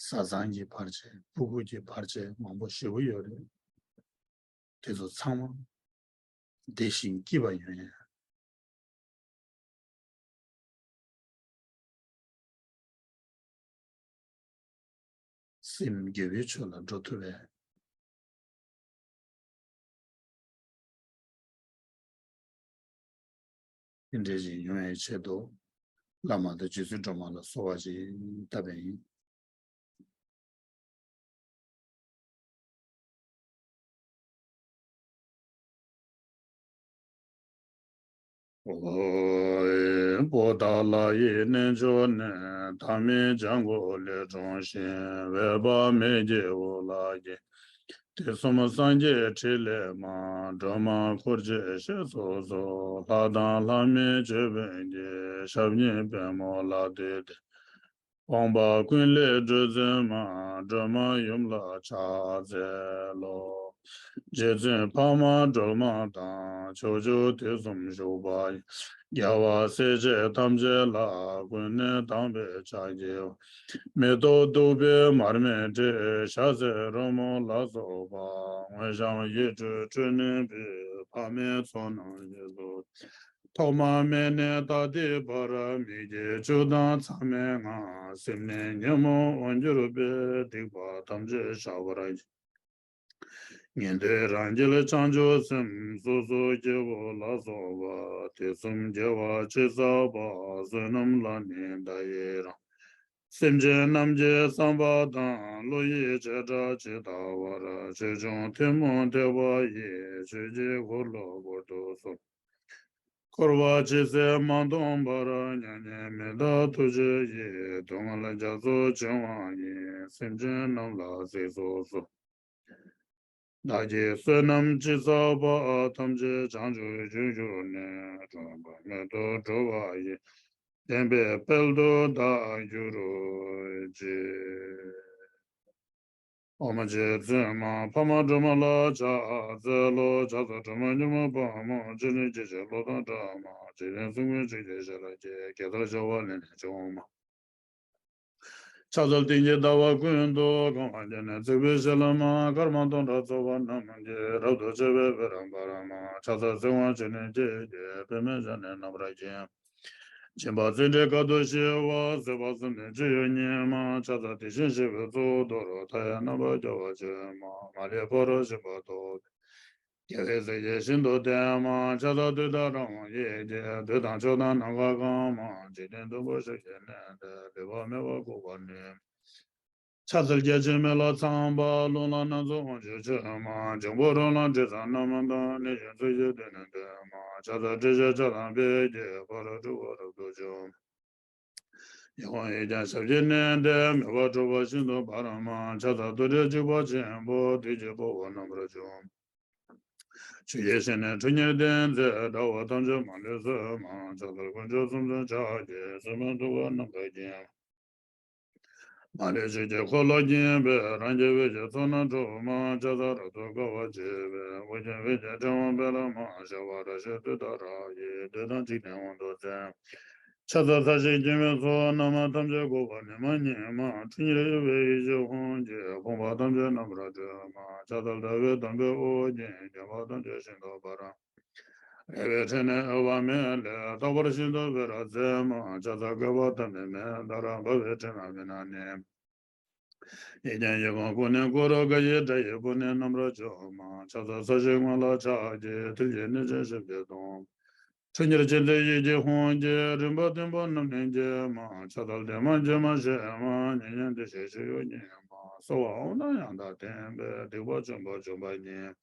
བཟའ་ཚང་གི་བར་ཆད། ཕྲུ་གུ་གི་བར་ཆད་མང་པོ་ཞེ་པོ་ཡོད་རེད། དེ་ཚོ་ཚང་མ་ བདེ་ཞིང་སྐྱིད་པ་ཡོང་ཡ། སེམས་དགེ་བའི་ཕྱོགས་ལ་འགྲོ་ཐུབ་པའི། དེ་འདྲ་ཞིག་ཡོང་བའི་ཆེད་དུ། བླ་མ་དང་རྗེ་བཙུན་སྒྲོལ་མ་ལ་གསོལ་བ་ཞིག་བཏབ་པ་ཡིན། ཨོ། པོ་ཏཱ་ལ་ཡི་གནས་མཆོག་ནས། ཐ་མའི་ལྗང་གུ་ལས་འཁྲུངས་ཤིང་། འོད་དཔག་མེད་ཀྱི་འོད་ལ་སྐྱེས། དུས་གསུམ་སངས་རྒྱས་ཕྲིན་ལས་མ། སྒྲོལ་མ་འཁོར་བཅས་ཞེས་སོགས་སུ། ལྷ་དང་ལྷ་མིན་ཆོས་དཔོན་གྱི། ཞབས་གཉིས་པད་མོ་ལ་བཏུད་དེ། དབང་པོ་ཀུན་ལས་སྒྲོལ་མཛད་མ། སྒྲོལ་མ་ཡུམ་ལ་ཕྱག་འཚལ་ལོ། རྗེ་བཙུན་འཕགས་མ་སྒྲོལ་མ་དང་། ཕྱོགས་བཅུ་དུས་གསུམ་བཞུགས་པ་ཡི། རྒྱལ་བ་སྲས་བཅས་ཐམས་ཅད་ལ། ཀུན་ནས་དམ་པའི་ཕྱག་བགྱི། མེ་ཏོག་བདུག་སྤོས་མར་མེ་སྤྲས། ཞལ་ཟས་རོལ་མོ་ལ་སོགས་པ། དངོས་བཤམས་ཡིད་སྤྲུལ་སྤྲུལ་སྣང་ཕུལ། ཕ་མའི་ཚོགས་རྣམས་ཡིད་དུ། ཐོག་མ་མེད་ནས་ད་ལྟའི་བར། མི་དགེ་བཅུ་དང་མཚམས་མེད་ལྔ། སེམས་ནི་ཉོན་མོངས་དབང་གྱུར་པའི། སྡིག་པ་ཐམས་ཅད་བཤགས་པར་བགྱི། ཉན་ཐོས་རང་རྒྱལ་བྱང་ཆུབ་སེམས། སོ་སོ་སྐྱེ་བོ་ལ་སོགས་པ། དུས་གསུམ་དགེ་བ་ཅི་བསགས་པ། བསོད་ནམས་ལ་ནི་བདག་ཡི་རང་། སེམས་ཅན་རྣམས་ཀྱི་བསམ་པ་དང་། བློ་ཡི་བྱེ་བྲག་ཇི་ལྟ་བར། ཆེ་ཆུང་ཐུན་མོང་ཐེག་པ་ཡི། ཆོས་ཀྱི་འཁོར་ལོ་བསྐོར་དུ་གསོལ། འཁོར་བ་ཇི་སྲིད་མ་སྟོངས་བར། མྱ་ངན་མི་འདའ་ཐུགས་རྗེ་ཡིས། སྡུག་བསྔལ་རྒྱ་མཚོ་བྱིང་བ་ཉིད། སེམས་ཅན་རྣམས་ལ་གཟིགས་སུ་གསོལ། བདག་གིས་བསོད་ནམས་ཅི་བསགས་པ། ཐམས་ཅད་བྱང་ཆུབ་རྒྱུར་གྱུར་ནས། འགྲོ་བ་མེད་དུ་འགྲོ་བ་ཡི། བདེན་པའི་དཔལ་དུ་བདག་གྱུར་ཅིག། ཨོཾ་རྗེ་བཙུན་མ་འཕགས་མ་སྒྲོལ་མ་ལ་ཕྱག་འཚལ་ལོ། ཕྱག་འཚལ་སྒྲོལ་མ་མྱུར་མ་དཔའ་མོ། ཆོས་ཉིད་སྐྱེ་མཆེད་གློག་དང་འདྲ་མ། འཇིག་རྟེན་གསུམ་མགོན་ཆུ་སྐྱེས་ཞལ་ལ་སྐྱེས། དགེ་ལྟར་བྱ་བ་ལས་ནི་བྱེད་འོག་མ། ཕྱག་འཚལ་སྟེང་གི་ཟླ་བ་ཀུན་ཏུ། གང་བ་བརྒྱ་ནི་བརྩེགས་པའི་ཞལ་ལ་མ། སྐར་མ་སྟོང་ཕྲག་ཚོགས་པ་རྣམས་ཀྱིས། རབ་ཏུ་ཕྱེ་བའི་བེར་འབར་མ། ཕྱག་འཚལ་ཚེ་དབང་ཕྱུག་ནི་སྐྱེས་ཀྱི། པདྨས་ཕྱག་ནི་རྣམ་པར་བརྒྱན། སྦྱིན་པ་བརྩོན་འགྲུས་དཀའ་ཐུབ་ཞི་བ། བཟོད་པ་གསུམ་ནི་ཅི་ཡོད་ཉིད་མ། ཕྱག་འཚལ་དེ་བཞིན་གཤེགས་པའི་གཙུག་ཏོར། མཐའ་ཡས་རྣམ་པར་རྒྱལ་བ་ཆེན་མ། མ་ལུས་ཕ་རོལ་ཕྱིན་པ་ཐོབ། རྒྱལ་བའི་སྲས་ཀྱིས་ཤིན་ཏུ་བསྟེན་མ། ཕྱག་འཚལ་དུས་དང་རང་དབང་ཡིད་ཀྱིས། དུས་དང་ཕྱོགས་དང་ནམ་མཁའ་གང་མ། འཇིག་རྟེན་བདུན་པོ་ཞབས་ཀྱིས་མནན་ཏེ། ལུས་པ་མེད་པར་བཀུག་པ་ནི། ཕྱག་འཚལ་བརྒྱ་བྱིན་མེ་ལྷ་ཚངས་པ། རླུང་ལྷ་སྣ་ཚོགས་དབང་ཕྱུག་མཆོད་མ། འབྱུང་པོ་རོ་ལངས་དྲི་ཟ་རྣམས་དང་། ནད་གཞོན་ཚོགས་ཀྱིས་བསྟོད་ནས་བསྟོད་མ། ཕྱག་འཚལ་ཏྲཊ་ཅེས་བྱ་དང་ཕཊ་ཀྱིས། ཕ་རོལ་འཁྲུལ་པ་རབ་ཏུ་འཇོམས། ཡིད་འོང་ཡིད་ཀྱང་ཞབས་ཀྱིས་མནན་ཏེ། མོས་པ་འཁྲུལ་པ་ཤིན་ཏུ་འབར་མ། ཕྱག་འཚལ་ཏུ་རེ་འཇིགས་པ་ཆེན་པོ། བདུད་ཀྱི་དཔའ་བོ་རྣམ་པར་འཇོམས། ཆུ་སྐྱེས་ཞལ་ནི་ཁྲོ་གཉེར་ལྡན་མཛད། དགྲ་བོ་ཐམས་ཅད་མ་ལུས་གསོད་མ། ཕྱག་འཚལ་དཀོན་མཆོག་གསུམ་མཚོན་ཕྱག་རྒྱའི། སོར་མོས་གདུག་པ་རྣམ་པར་བརྒྱན། མ་ལུས་ཆོས་ཀྱི་འཁོར་ལོ་བརྒྱན་པའི། རང་རྒྱལ་འོད་ཀྱི་ཚོགས་རྣམས་འཁྲུག་མ། ཕྱག་འཚལ་རབ་ཏུ་དགའ་བ་བརྗིད་པའི། ཨོ་རྒྱན་འོད་ཀྱི་ཕྲེང་བ་འཕེལ་མ། ཤར་བ་རབ་བཞད་ཏུཏྟཱ་ར་ཡིས། བདུད་དང་འཇིག་རྟེན་དབང་དུ་མཛད། ཕྱག་འཚལ་ས་གཞིའི་སྐྱེད་མོས་ཚོགས། རྣམ་མང་ཐམས་ཅད་འགུགས་པ་ནི་མ་ཉིད་མ། ཁྲོ་གཉེར་གཡོ་བའི་ཡེ་ཤེས་དབང་གིས། ཕོངས་པ་ཐམས་ཅད་རྣམ་པར་སྒྲོལ་མ། ཕྱག་འཚལ་ཟླ་བའི་དམ་པའི་དབུ་རྒྱན། བརྒྱན་པ་ཐམས་ཅད་ཤིན་ཏུ་འབར། རལ་པའི་ཕྲེང་ནི་འོད་དཔག་མེད་ལས། རྟག་པར་ཤིན་ཏུ་འཕེལ་རབ་མཛད་མ། ཕྱག་འཚལ་བསྐལ་པ་ཐ་མའི་མེ་ལྟར། འབར་བའི་ཕྲེང་བ་མི་སྣང་ནས། ཡིད་བརྒྱན་ཡིད་འོང་སྐུ་ནི་ཀུ་རུ་ཀ་ཡི། དགྲ་ཡི་བུ་ནི་རྣམ་པར་འཇོམས་མ། ཕྱག་འཚལ་ས་གཞིའི་ངོས་ལ་ཕྱག་རྒྱའི། མཐིལ་གྱིས་ནི་བཅད་ཞབས་ཀྱིས་བརྡུང་། ཁྲོ་གཉེར་ཅན་དེ་ཡིད་ཀྱི་དབང་གིས། རིམ་པ་བདུན་པོ་རྣམས་ནི་འགྱེད་མ། ཕྱག་འཚལ་བདེ་མ་དགྱེས་མ་ཞི་མ། མྱ་ངན་འདའ་ཞིང་ཞི་ཡོད་ཉིད་མ། གསོ་བ་དབང་དང་ཡང་དག་ལྡན་པས། སྡིག་པ་བཅོམ་པ་འཇོམས་པ་ཉིད།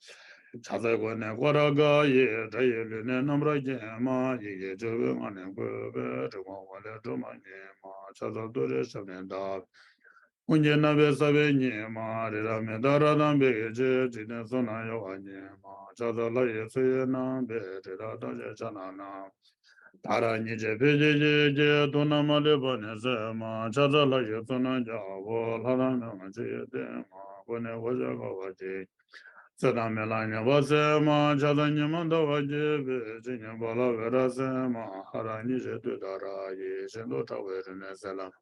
ཕྱག་འཚལ་སྐུ་ནི་ཀུ་རུ་ཀ་ཡི། དགྲ་ཡི་ལུས་ནི་རྣམ་པར་འགྱེད་མ། ཡི་གེ་བཅུ་པའི་ངག་ནི་བཀོད་པས། རིག་པ་དབང་ལས་སྒྲོལ་མ་ཉིད་མ། ཕྱག་འཚལ་ཏུ་རེའི་ཞབས་ནི་བརྡབས། ཧཱུྃ་གི་རྣམ་པའི་ས་བོན་ཉིད་མ། རི་རབ་མནྡ་ར་དང་བི་ཀ་ཅི། འཇིག་རྟེན་གསུམ་རྣམས་གཡོ་བ་ཉིད་མ། ཕྱག་འཚལ་ལྷ་ཡི་མཚོ་ཡི་རྣམ་པའི། དྲི་དང་ཐོག་ཆེན་ཕྱག་ན་བསྣམས། ད་ར་གཉིས་བྱེད་ཕཊ་ཀྱི་ཡི་གེས། དུག་རྣམས་མ་ལུས་པ་ནི་སེལ་མ། ཕྱག་འཚལ་ལྷ་ཡི་ཚོགས་རྣམས་རྒྱལ་པོ། ལྷ་དང་མི་དབང་ཆོས་ཀྱི་ལྡན་མ། སྐུ་ནི་འོད་ཟེར་འབར་བ་ཅན། རྩོད་དང་རྨི་ལམ་ངན་པ་སེལ་མ། ཕྱག་འཚལ་ཉི་མ་ཟླ་བ་རྒྱས་པའི། སྤྱན་གཉིས་པ་ལ་འོད་རབ་གསལ་མ། ཧ་ར་གཉིས་བྱེད་ཏུཏྟཱ་ར་ཡིས། ཤིན་ཏུ་ཕྲ་བའི་རིམས་ནད་སེལ་ལམ།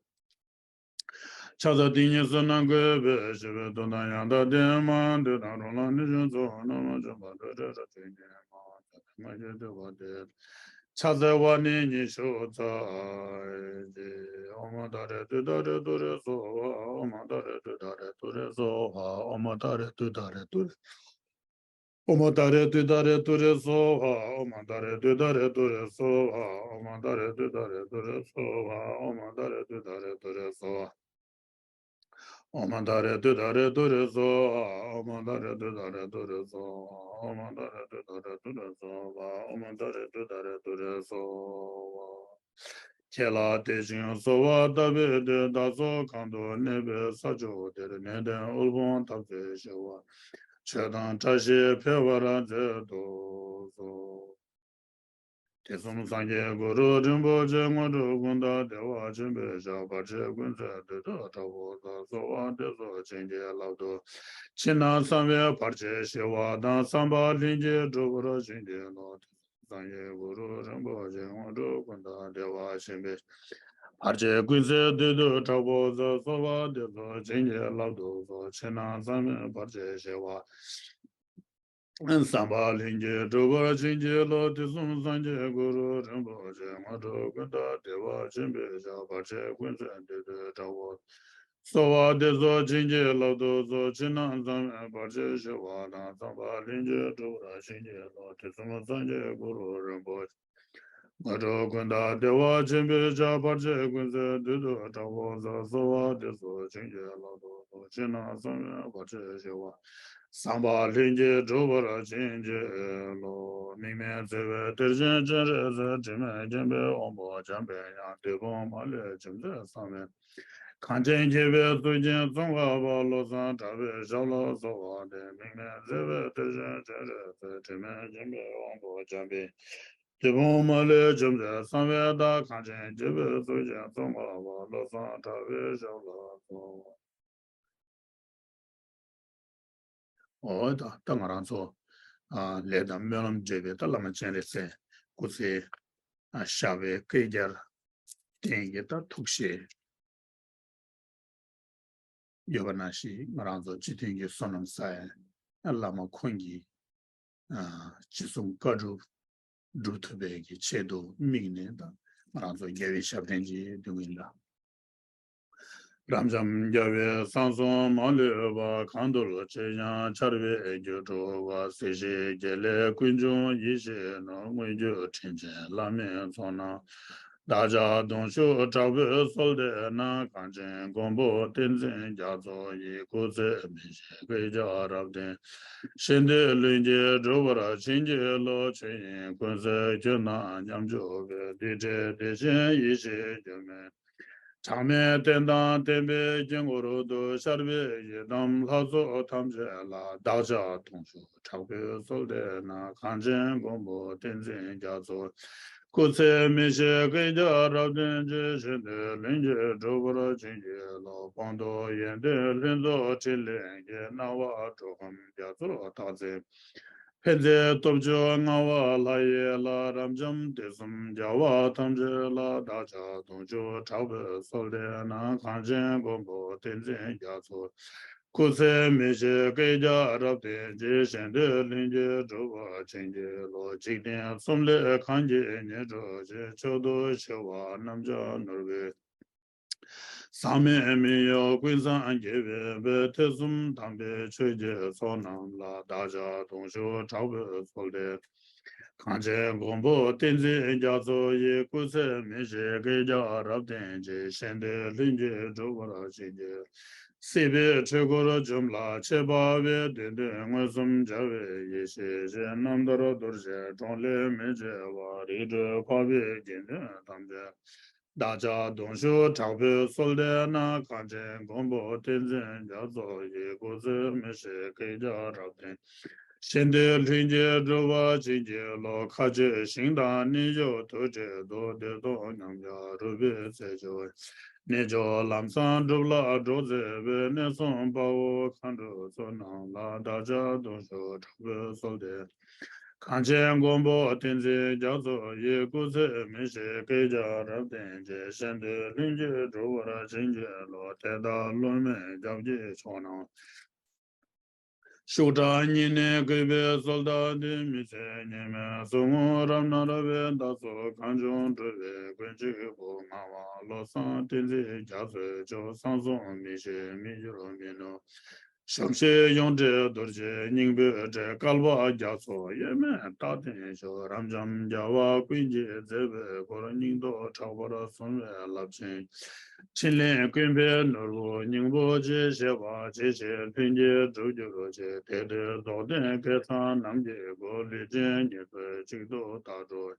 ཕྱག་འཚལ་སྟེང་གཉིས་གསུམ་རྣམས་བཀོད་པའི། ཞི་བའི་དུག་དང་ཡང་དག་ལྡན་མ། བདུད་དང་རོ་ལངས་ནད་གཞོན་ཚོགས་རྣམས། འཇོམས་པ་ཏུ་རེ་རབ་བྱུང་ཉིད་མ། མངོན་གྱུར་ཐོད་པ་དེ། ཕྱག་འཚལ་བ་ནི་ཉི་ཤུ་རྩ་གཅིག་ཨོཾ་ཏཱ་རེ་ཏུཏྟཱ་རེ་ཏུ་རེ་སྭཱ་ཧཱ། ཨོཾ་ཏཱ་རེ་ཏུཏྟཱ་རེ་ཏུ་རེ་སྭཱ་ཧཱ། ཨོཾ་ཏཱ་རེ་ཏུཏྟཱ་རེ་ཏུ་རེ། ཨོཾ་ཏཱ་རེ་ཏུཏྟཱ་རེ་ཏུ་རེ་སྭཱ་ཧཱ། ཨོཾ་ཏཱ་རེ་ཏུཏྟཱ་རེ་ཏུ་རེ་སྭཱ་ཧཱ། ཨོཾ་ཏཱ་རེ་ཏུཏྟཱ་རེ་ཏུ་རེ་སྭཱ་ཧཱ། ཨོཾ་ཏཱ་རེ་ཏུཏྟཱ་རེ་ཏུ་རེ་སྭཱ་ཧཱ། ཨོཾ་ཏཱ་རེ་ཏུཏྟཱ་རེ་ཏུ་རེ་སྭཱ་ཧཱ། ཨོཾ་ཏཱ་རེ་ཏུཏྟཱ་རེ་ཏུ་རེ་སྭཱ་ཧཱ། ཨོཾ་ཏཱ་རེ་ཏུཏྟཱ་རེ་ཏུ་རེ་སྭཱ་ཧཱ། ཨོཾ་ཏཱ་རེ་ཏུཏྟཱ་རེ་ཏུ་རེ་སྭཱ་ཧཱ། ཁྱེད་ལ་དད་ཅིང་གསོལ་བ་བཏབ་པའི་དུས། བདག་སོགས་གང་དུ་གནས་པའི་ས་ཕྱོགས་དེར། ནད་གདོན་དབུལ་ཕོངས་འཐབ་རྩོད་ཞི་བ། ཆོས་དང་བཀྲ་ཤིས་འཕེལ་བར་མཛད་དུ་གསོལ། དུས་གསུམ་སངས་རྒྱས་གུ་རུ་རིན་པོ་ཆེ། དངོས་གྲུབ་ཀུན་བདག་བདེ་བ་ཆེན་པོའི་ཞབས། བར་ཆད་ཀུན་སེལ་བདུད་འདུལ་དྲག་པོ་མཛད། གསོལ་བ་འདེབས་སོ་བྱིན་གྱིས་བརླབ་ཏུ་གསོལ། ཕྱི་ནང་གསང་བའི་བར་ཆད་ཞི་བ་དང་། བསམ་པ་ལྷུན་གྱིས་འགྲུབ་པར་བྱིན་གྱིས་རློབས། དུས་གསུམ་སངས་རྒྱས་གུ་རུ་རིན་པོ་ཆེ། དངོས་གྲུབ་ཀུན་བདག་བདེ་བ་ཆེན་པོའི་ཞབས། བར་ཆད་ཀུན་སེལ་བདུད་འདུལ་དྲག་པོ་མཛད། གསོལ་བ་འདེབས་སོ་བྱིན་གྱིས་བརླབ་ཏུ་གསོལ། ཕྱི་ནང་གསང་བའི་བར་ཆད་ཞི་བ། བསམ་པ་ལྷུན་གྱིས་འགྲུབ་པར་བྱིན་གྱིས་རློབས། དུས་གསུམ་སངས་རྒྱས་གུ་རུ་རིན་པོ་ཆེ། དངོས་གྲུབ་ཀུན་བདག་བདེ་བ་ཆེན་པོའི་ཞབས། བར་ཆད་ཀུན་སེལ་བདུད་འདུལ་དྲག་པོ། གསོལ་བ་འདེབས་སོ་བྱིན་གྱིས་བརླབ་ཏུ་གསོལ། ཕྱི་ནང་གསང་བའི་བར་ཆད་ཞི་བ་དང་། བསམ་པ་ལྷུན་གྱིས་འགྲུབ་པར་བྱིན་གྱིས་རློབས། དུས་གསུམ་སངས་རྒྱས་གུ་རུ་རིན་པོ་ཆེ། དངོས་གྲུབ་ཀུན་བདག་བདེ་བ་ཆེན་པོའི་ཞབས། བར་ཆད་ཀུན་སེལ་བདུད་འདུལ་དྲག་པོ་མཛད། གསོལ་བ་འདེབས་སོ་བྱིན་གྱིས་བརླབ་ཏུ་གསོལ། ཕྱི་ནང་གསང་བའི་བར་ཆད་ཞི་བ། བསམ་པ་ལྷུན་གྱིས་འགྲུབ་པར་བྱིན་གྱིས་རློབས། དམིགས་མེད་བརྩེ་བའི་གཏེར་ཆེན་སྤྱན་རས་གཟིགས། དྲི་མེད་མཁྱེན་པའི་དབང་པོ་འཇམ་པའི་དབྱངས། བདུད་དཔུང་མ་ལུས་འཇོམས་མཛད་གསང་བའི། གངས་ཅན་རྒྱལ་པོའི་གཙུག་རྒྱན་ཙོང་ཁ་པ། བློ་བཟང་གྲགས་པའི་ཞབས་ལ་གསོལ་བ་འདེབས། དམིགས་མེད་བརྩེ་བའི་གཏེར་ཆེན་སྤྱན་རས་གཟིགས། དྲི་མེད་མཁྱེན་པའི་དབང་པོ་འཇམ་པའི། བདུད་དཔུང་མ་ལུས་འཇོམས་མཛད་གསང་བའི་བདག། གངས་ཅན་རྒྱལ་པོའི་གཙུག་རྒྱན་ཙོང་ཁ་པ། བློ་བཟང་གྲགས་པའི་ཞབས་ལ་གསོལ་བ། འོ་ད་ད་ང་རང་ཚོ་ཨ་ལས་དང་སྨོན་ལམ་འདྲེས་པའི་ད་བླ་མ་སྤྱན་རས་གཟིགས་སྐུ་ཚེ་ཨ་ཞབས་པད་བསྐལ་བརྒྱར་བརྟན་གྱི་ད་ཐུགས་བཞེད་ཡོད་པ་ནང་བཞིན། ང་རང་ཚོ་སྤྱི་མཐུན་གྱི་བསོད་ནམས་བསགས་ཡ་བླ་མ་ཁོང་གི་ཨ་ཅི་གསུང་བཀའ་སྒྲུབ་སྒྲུབ་ཐུབ་པའི་གི་ཆེད་དུ་དམིགས་ནས། ད་ང་རང་ཚོ་རྒྱལ་བའི་ཞབས་བརྟན་གྱི་འདུན་ཡིན་ལ། རབ་འབྱམས་རྒྱལ་བའི་གསང་གསུམ་མ་ལུས་པ། གང་འདུལ་ཅིར་ཡང་འཆར་བའི་རྒྱུད་གྲུབ་པ། སྲིད་ཞིའི་དགེ་ལེགས་ཀུན་འབྱུང་ཡིད་བཞིན་ནོར། དངོས་རྒྱུད་དྲིན་ཅན་བླ་མའི་ཚོགས་རྣམས། བདག་ཅག་གདུང་ཤུགས་དྲག་པོས་གསོལ་ཏེ་ན། གངས་ཅན་མགོན་པོ་བསྟན་འཛིན་རྒྱ་མཚོ་ཡི། སྐུ་ཚེ་མི་ཤིགས་བསྐལ་བརྒྱར་རབ་བརྟན་ཅིང་། གཞན་དོན་ལྷུན་གྱིས་འགྲུབ་པར་བྱིན་གྱིས་རློབས། ཆོས་དབྱིངས་ཀུན་གསལ་ཁྱོད་རྣམས་ཉམས་འགྱུར་བའི། རྡུལ་བྲལ་བདེ་ཆེན་ཡེ་ཤེས་སྒྱུ་མའི། གྲངས་མེད་རྟེན་དང་བརྟེན་པའི་དཀྱིལ་འཁོར་དུ། ཤར་བའི་ཡི་དམ་ལྷ་ཚོགས་ཐམས་ཅད་ལ། བདག་ཅག་གདུང་ཤུགས་དྲག་པོས་གསོལ་ཏེ་ན། གངས་ཅན་མགོན་པོ་བསྟན་འཛིན་རྒྱ་མཚོ། སྐུ་ཚེ་མི་ཤིགས་བསྐལ་བརྒྱར་རབ་བརྟན་ཅིང་། གཞན་དོན་ལྷུན་གྱིས་འགྲུབ་པར་བྱིན་གྱིས་རློབས། སྤངས་རྟོགས་ཡོན་ཏན་ལྷུན་རྫོགས་ཕྲིན་ལས་ཀྱི། སྣང་བ་འགྲོ་ཁམས་རྒྱ་མཚོར་རྟག་འཛིན། ཕན་མཛད་སྟོབས་བཅུ་མངའ་བ་ལྷ་ཡི་ལྷ། རབ་འབྱམས་དུས་གསུམ་རྒྱལ་བ་ཐམས་ཅད་ལ། བདག་ཅག་གདུང་ཤུགས་དྲག་པོས་གསོལ་ཏེ་ན། གངས་ཅན་མགོན་པོ་བསྟན་འཛིན་རྒྱ་མཚོ། སྐུ་ཚེ་མི་ཤིགས་བསྐལ་བརྒྱར་རབ་བརྟན་ཅིང་། གཞན་དོན་ལྷུན་གྱིས་འགྲུབ་པར་བྱིན་གྱིས་རློབས། འཇིག་རྟེན་གསུམ་ལས་གང་གིས་ཉེར་བསྒྲུབས་ཤིང་། མཆོག་ཏུ་གྱུར་པ་རྣམས་ཀྱང་ནོར་བུའི། ཟག་མེད་མི་གཡོ་ཀུན་བཟང་དགྱེས་པའི་དཔལ། ཐེག་གསུམ་དམ་པའི་ཆོས་ཀྱི་ཚོགས་རྣམས་ལ། བདག་ཅག་གདུང་ཤུགས་དྲག་པོས་གསོལ་ཏེ། གངས་ཅན་མགོན་པོ་བསྟན་འཛིན་རྒྱ་མཚོ་ཡི། སྐུ་ཚེ་མི་ཤིགས་བསྐལ་བརྒྱར་རབ་བརྟན་ཅིང་། གཞན་དོན་ལྷུན་གྱིས་འགྲུབ་པར་བྱིན་གྱིས། སྲིད་པའི་འཁྲུལ་འཁོར་འཇོམས་ལ་ཆེས་དཔའ་བའི། བདུད་འདུལ་མངོན་སུམ་རྒྱལ་བའི་ཡེ་ཤེས་ཀྱིས། རྣམ་ཐར་རྡོ་རྗེ་གྲོང་ལས་མི་འབྱེད་པ། རིག་གྲོལ་འཕགས་པའི་དགེ་འདུན་ཐམས་ཅད། བདག་ཅག་གདུང་ཤུགས་དྲག་པོས་གསོལ་ཏེ་ན། གངས་ཅན་མགོན་པོ་བསྟན་འཛིན་རྒྱ་མཚོ་ཡི། སྐུ་ཚེ་མི་ཤིགས་བསྐལ་བརྒྱར་རབ་བརྟན། གཞན་དོན་ལྷུན་གྱིས་འགྲུབ་པར་བྱིན་གྱིས་རློབས། མཁའ་སྤྱོད་ཞིང་དང་གནས་བཞུགས་དུར་ཁྲོད་དུ། བདེ་སྟོང་ཉམས་ཀྱང་རོལ་པའི་རྩལ་ཤོར་བའི། རྣལ་འབྱོར་ལམ་བཟང་སྒྲུབ་ལ་འགྲོགས་མཛད་པའི། གནས་གསུམ་དཔའ་བོ་མཁའ་འགྲོའི་ཚོགས་རྣམས་ལ། བདག་ཅག་གདུང་ཤུགས་དྲག་པོས་གསོལ་ཏེ། གངས་ཅན་མགོན་པོ་བསྟན་འཛིན་རྒྱ་མཚོ་ཡི། སྐུ་ཚེ་མི་ཤིགས་བསྐལ་བརྒྱར་རབ་བརྟན་ཅིང་། གཞན་དོན་ལྷུན་གྱིས་འགྲུབ་པར་བྱིན་གྱིས་རློབས། དེ་ལྟར་སློབ་མའི་སྐྱབས་ཀྱི་མཆོག་རྣམས། ཤུགས་དྲག་སྙིང་ནས་གུས་པས་གསོལ་བ་འདེབས། མི་ཚེ་སྙིགས་མའི་ཟུག་རྔུ་རབ་ན་རབ་པའི་བདག་སོགས་གང་བྱུང་འགྲོ་བའི་མགོན་གཅིག་པུ། ངག་དབང་བློ་བཟང་བསྟན་འཛིན་རྒྱ་མཚོའི་མཆོག། གསང་གསུམ་མི་ཤེས་མི་འགྱུར་མི་ནུབ། ཞབས་ཕྱི་ཡོངས་འདྲེན་རྡོ་རྗེ་སྙིང་པོའི་སྒྲས། བསྐལ་པ་རྒྱ་མཚོ་དབྱེར་མེད་རྟག་བརྟན་ཤོག། རབ་འབྱམས་རྒྱལ་བ་ཀུན་གྱིས་མཛེས་པའི་སྐུར། སྙིང་སྟོབས་དྲག་པོར་གཟུང་བའི་རླབས་ཆེན། འཕྲིན་ལས་ཀུན་ཕན་ནོར་བུ་སྙིང་པོ་ཆེ། བཞད་པ་ཇི་བཞིན་ལྷུན་གྱིས་གྲུབ་གྱུར་ཅིག། དེ་འདྲའི་རྫོགས་ལྡན་སྐལ་བཟང་རྣམས་ཀྱི་སྐུ། ལུས་ཅན་ཉེར་འཚོའི་གཅིག་ཏུ་བདག་འགྲོ།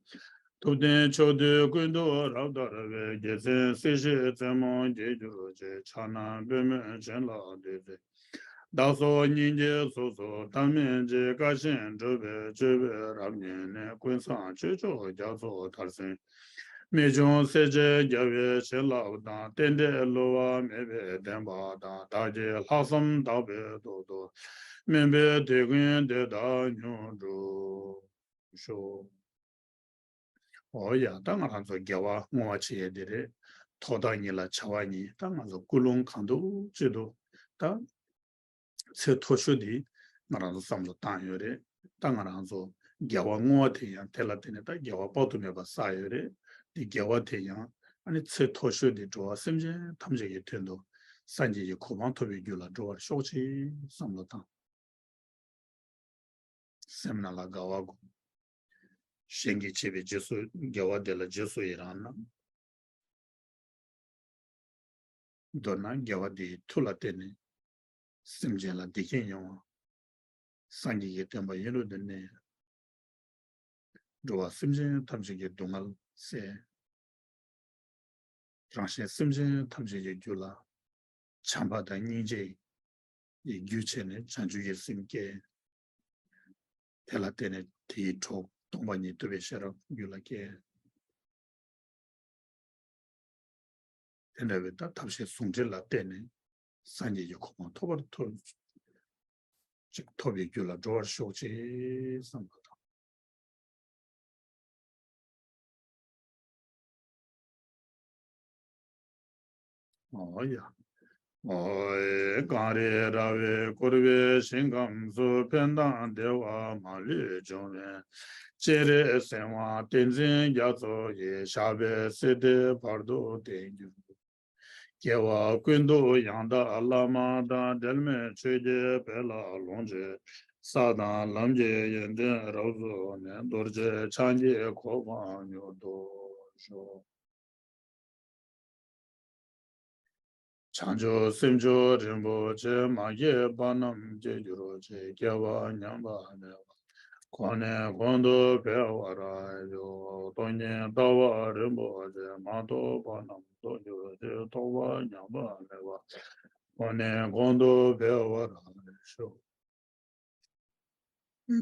ཐུབ་བསྟན་ཕྱོགས་དུས་ཀུན་ཏུ་རབ་དར་བའི། རྒྱལ་མཚན་སྲིད་ཞིའི་རྩེ་མོར་རྒྱས་གྱུར་ཅིག། ཕྱག་ན་པདྨོས་བྱིན་རླབས་བདུད་རྩིའི། བདག་སོགས་སྙིང་རྗེའི་གཟུགས་སུ་བལྟ་མིན་ཅིག། དཀའ་ཆེན་སྒྲུབ་པའི་སྤྱོད་པས་རབ་མཉེས་ནས། ཀུན་བཟང་སྤྱོད་མཆོག་རྒྱ་མཚོ་མཐར་སོན། རྨད་བྱུང་སྲས་བཅས་རྒྱལ་བའི་བྱིན་རླབས་དང་། རྟེན་འབྲེལ་བསླུ་བ་མེད་པའི་བདེན་པ་དང་། བདག་གི་ལྷག་བསམ་དག་པའི་ཐོག་ཏུ། སྨོན་པའི་དེད་དཔོན་འདི་དག་མྱུར་འགྲུབ་ཤོག། འོ་ཡ། ད་ང་རང་ཚོ་དགེ་བ་བསྔོ་བ་བྱེད་ཡས་དེ་རེད། ཐོག་མཐའ་གཉིས་ལ་བྱ་བ་གཉིས། ད་ང་ཚོ་ཀུན་སློང་གང་ཐུབ་ཅི་ཐུབ། ད་ཚད་མཐོ་ཤོས་དེ་ང་རང་ཚོ་བསམ་བློ་བཏང་ཡོད་རེད། ད་ང་རང་ཚོ་དགེ་བ་བསྔོ་བ་དེ་ཡང་དེ་ལ་བརྟེན་ནས་ད་དགེ་བ་དཔག་ཏུ་མེད་པ་བསགས་ཡོད་རེད། དེ་དགེ་བ་དེ་ཡང་ཨ་ནི་ཚད་མཐོ་ཤོས་དེ་འགྲོ་བ་སེམས་ཅན་ཐམས་ཅད་ཀྱི་དོན་དུ་སངས་རྒྱས་ཀྱི་གོ་འཕང་ཐོབ་པའི་རྒྱུ་ལ་འགྲོ་བར་ཤོག་ཅིག་བསམ་བློ་བཏང་། སེམས་ནང་ལ་དགའ་བ་སྒོམ། གཞན་གྱིས་བྱས་པའི་རྗེས་སུ་དགེ་བ་དེ་ལ་རྗེས་སུ་ཡི་རང་གནང་། མདོར་ན་དགེ་བ་དེའི་མཐུ་ལ་བརྟེན་ནས་སེམས་ཅན་ལ་བདེ་སྐྱིད་ཡོང་བ། སངས་རྒྱས་ཀྱི་བསྟན་པ་ཡུན་རིང་དུ་གནས། འགྲོ་བ་སེམས་ཅན་ཐམས་ཅད་ཀྱི་སྡུག་བསྔལ་སེལ། རང་གཞན་སེམས་ཅན་ཐམས་ཅད་ཀྱི་རྒྱུད་ལ་བྱམས་པ་དང་སྙིང་རྗེ་ཡི་རྒྱུ་བྱས་ནས་བྱང་ཆུབ་ཀྱི་སེམས་སྐྱེ། དེ་ལ་བརྟེན་ནས་དེའི་གྲོགས་སྟོང་པ་ཉིད་རྟོགས་པའི་ཤེས་རབ་རྒྱུད་ལ་སྐྱེ། དེ་འདྲ་བའི་ད་ཐབས་ཤེས་ཟུང་འབྲེལ་ལ་བརྟེན་ནས་སངས་རྒྱས་ཀྱི་གོ་འཕང་ཐོབ་པར་ཐོབ་ཅིག་ཐོབ་པའི་རྒྱུ་ལ་འགྲོ་བར་ཤོག་ཅིག་བསམ་པ་དང་། འོ་ཡ། འོ་ཡ། གངས་རི་ར་བས་བསྐོར་བའི་ཞིང་ཁམས་སུ། ཕན་དང་བདེ་བ་མ་ལུས་འབྱུང་བའི་སྤྱན་རས་གཟིགས་དབང་བསྟན་འཛིན་རྒྱ་མཚོ་ཡི། ཞབས་པད་སྲིད་མཐའི་བར་དུ་བརྟན་གྱུར། སྐྱེ་བ་ཀུན་ཏུ་ཡང་དག་བླ་མ་དང་། འབྲལ་མེད་ཆོས་ཀྱི་དཔལ་ལ་ལོངས་སྤྱོད། ས་དང་ལམ་གྱི་ཡོན་ཏན་རབ་རྫོགས་ནས། རྡོ་རྗེ་འཆང་གི་གོ་འཕང་མྱུར་ཐོབ་ཤོག། བྱང་ཆུབ་སེམས་མཆོག་རིན་པོ་ཆེ། མ་སྐྱེས་པ་རྣམས་སྐྱེ་གྱུར་ཅིག། སྐྱེ་བ་ཉམས་པ་མེད་པ། གོང་ནས་གོང་དུ་འཕེལ་བར་ཤོག། སྟོང་ཉིད་ལྟ་བ་རིན་པོ་ཆེ། མ་རྟོགས་པ་རྣམས་རྟོགས་གྱུར་ཅིག། རྟོགས་པ་ཉམས་པ་མེད་པ། གོང་ནས་གོང་དུ་འཕེལ་བར་ཤོག།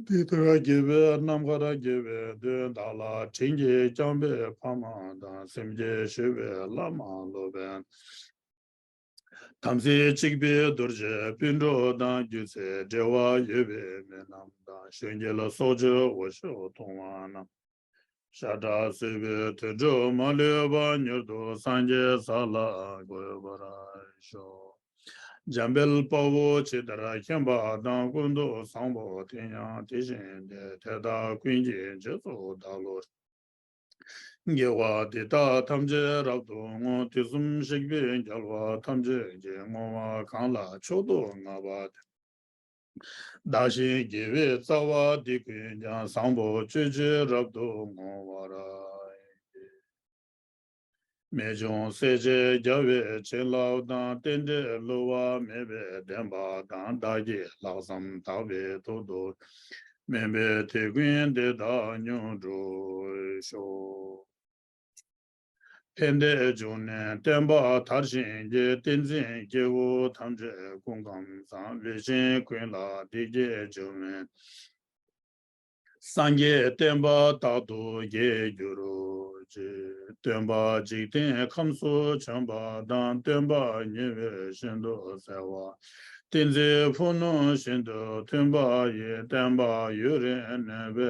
དེ་ལྟར་དགེ་བའི་རྣམ་དཀར་རྒྱས་པའི་དོན། བདག་ལ་དྲིན་གྱིས་བསྐྱངས་པའི་ཕ་མ་དང་། སེམས་བསྐྱེད་ཞུས་པའི་བླ་མ་སློབ་དཔོན། དམ་ཚིག་གཅིག་པའི་རྡོ་རྗེ་སྤུན་གྲོགས་དང་། རྒྱུ་མཚན་འབྲེལ་བ་ཡོད་པའི་མི་རྣམས་དང་། གཞོན་སྐྱེས་ལ་སྲོག་གཅོད་འུ་ཆོ་མཐོང་བ་རྣམས། ཤ་ཁྲག་གསོད་པའི་དུད་འགྲོ་མ་ལུས་པ། མྱུར་དུ་སངས་རྒྱས་ས་ལ་འགོད་པར་ཤོག། འཇམ་དཔལ་དཔའ་བོས་ཇི་ལྟར་མཁྱེན་པ་དང་། ཀུན་ཏུ་བཟང་པོ་དེ་ཡང་དེ་བཞིན་ཏེ། དེ་དག་ཀུན་གྱི་རྗེས་སུ་བདག་སློབ་ཅིང་། དགེ་བ་འདི་དག་ཐམས་ཅད་རབ་ཏུ་བསྔོ། དུས་གསུམ་གཤེགས་པའི་རྒྱལ་བ་ཐམས་ཅད་ཀྱིས། བསྔོ་བ་གང་ལ་མཆོག་ཏུ་བསྔགས་པ་དེ། བདག་གཞན་དགེ་བའི་རྩ་བ་འདི་ཀུན་ཀྱང་། བཟང་པོ་སྤྱོད་ཕྱིར་རབ་ཏུ་བསྔོ་བར་བགྱི། རྨད་བྱུང་སྲས་བཅས་རྒྱལ་བའི་བྱིན་རླབས་དང་། རྟེན་འབྲེལ་བསླུ་བ་མེད་པའི་བདེན་པ་དང་། བདག་གི་ལྷག་བསམ་དག་པའི་ཐོག་ཏུ། སྨོན་པའི་དེད་དཔོན་འདི་དག་མྱུར་འགྲུབ་ཤོག། ཕན་བདེའི་འབྱུང་གནས་བསྟན་པ་དར་ཞིང་རྒྱས། བསྟན་འཛིན་སྐྱེས་བུ་ཐམས་ཅད་སྐུ་ཁམས་བཟང་། ལུས་ཅན་ཀུན་ལ་བདེ་སྐྱིད་འབྱུང་བའི། སངས་རྒྱས་བསྟན་པ་རྟག་ཏུ་རྒྱས་གྱུར་ཅིག། སྟོན་པ་འཇིག་རྟེན་ཁམས་སུ་བྱོན་པ་དང་། སྟོན་པ་ཉེ་བའི་ཤིན་ཏུ་གསལ་བ། ཏིང་འཛིན་ཕུ་ནུ་བཞིན་དུ་མཐུན་པ་ཡི། བསྟན་པ་ཡུན་རིང་གནས་པའི་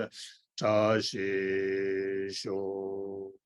བཀྲ་ཤིས་ཤོག།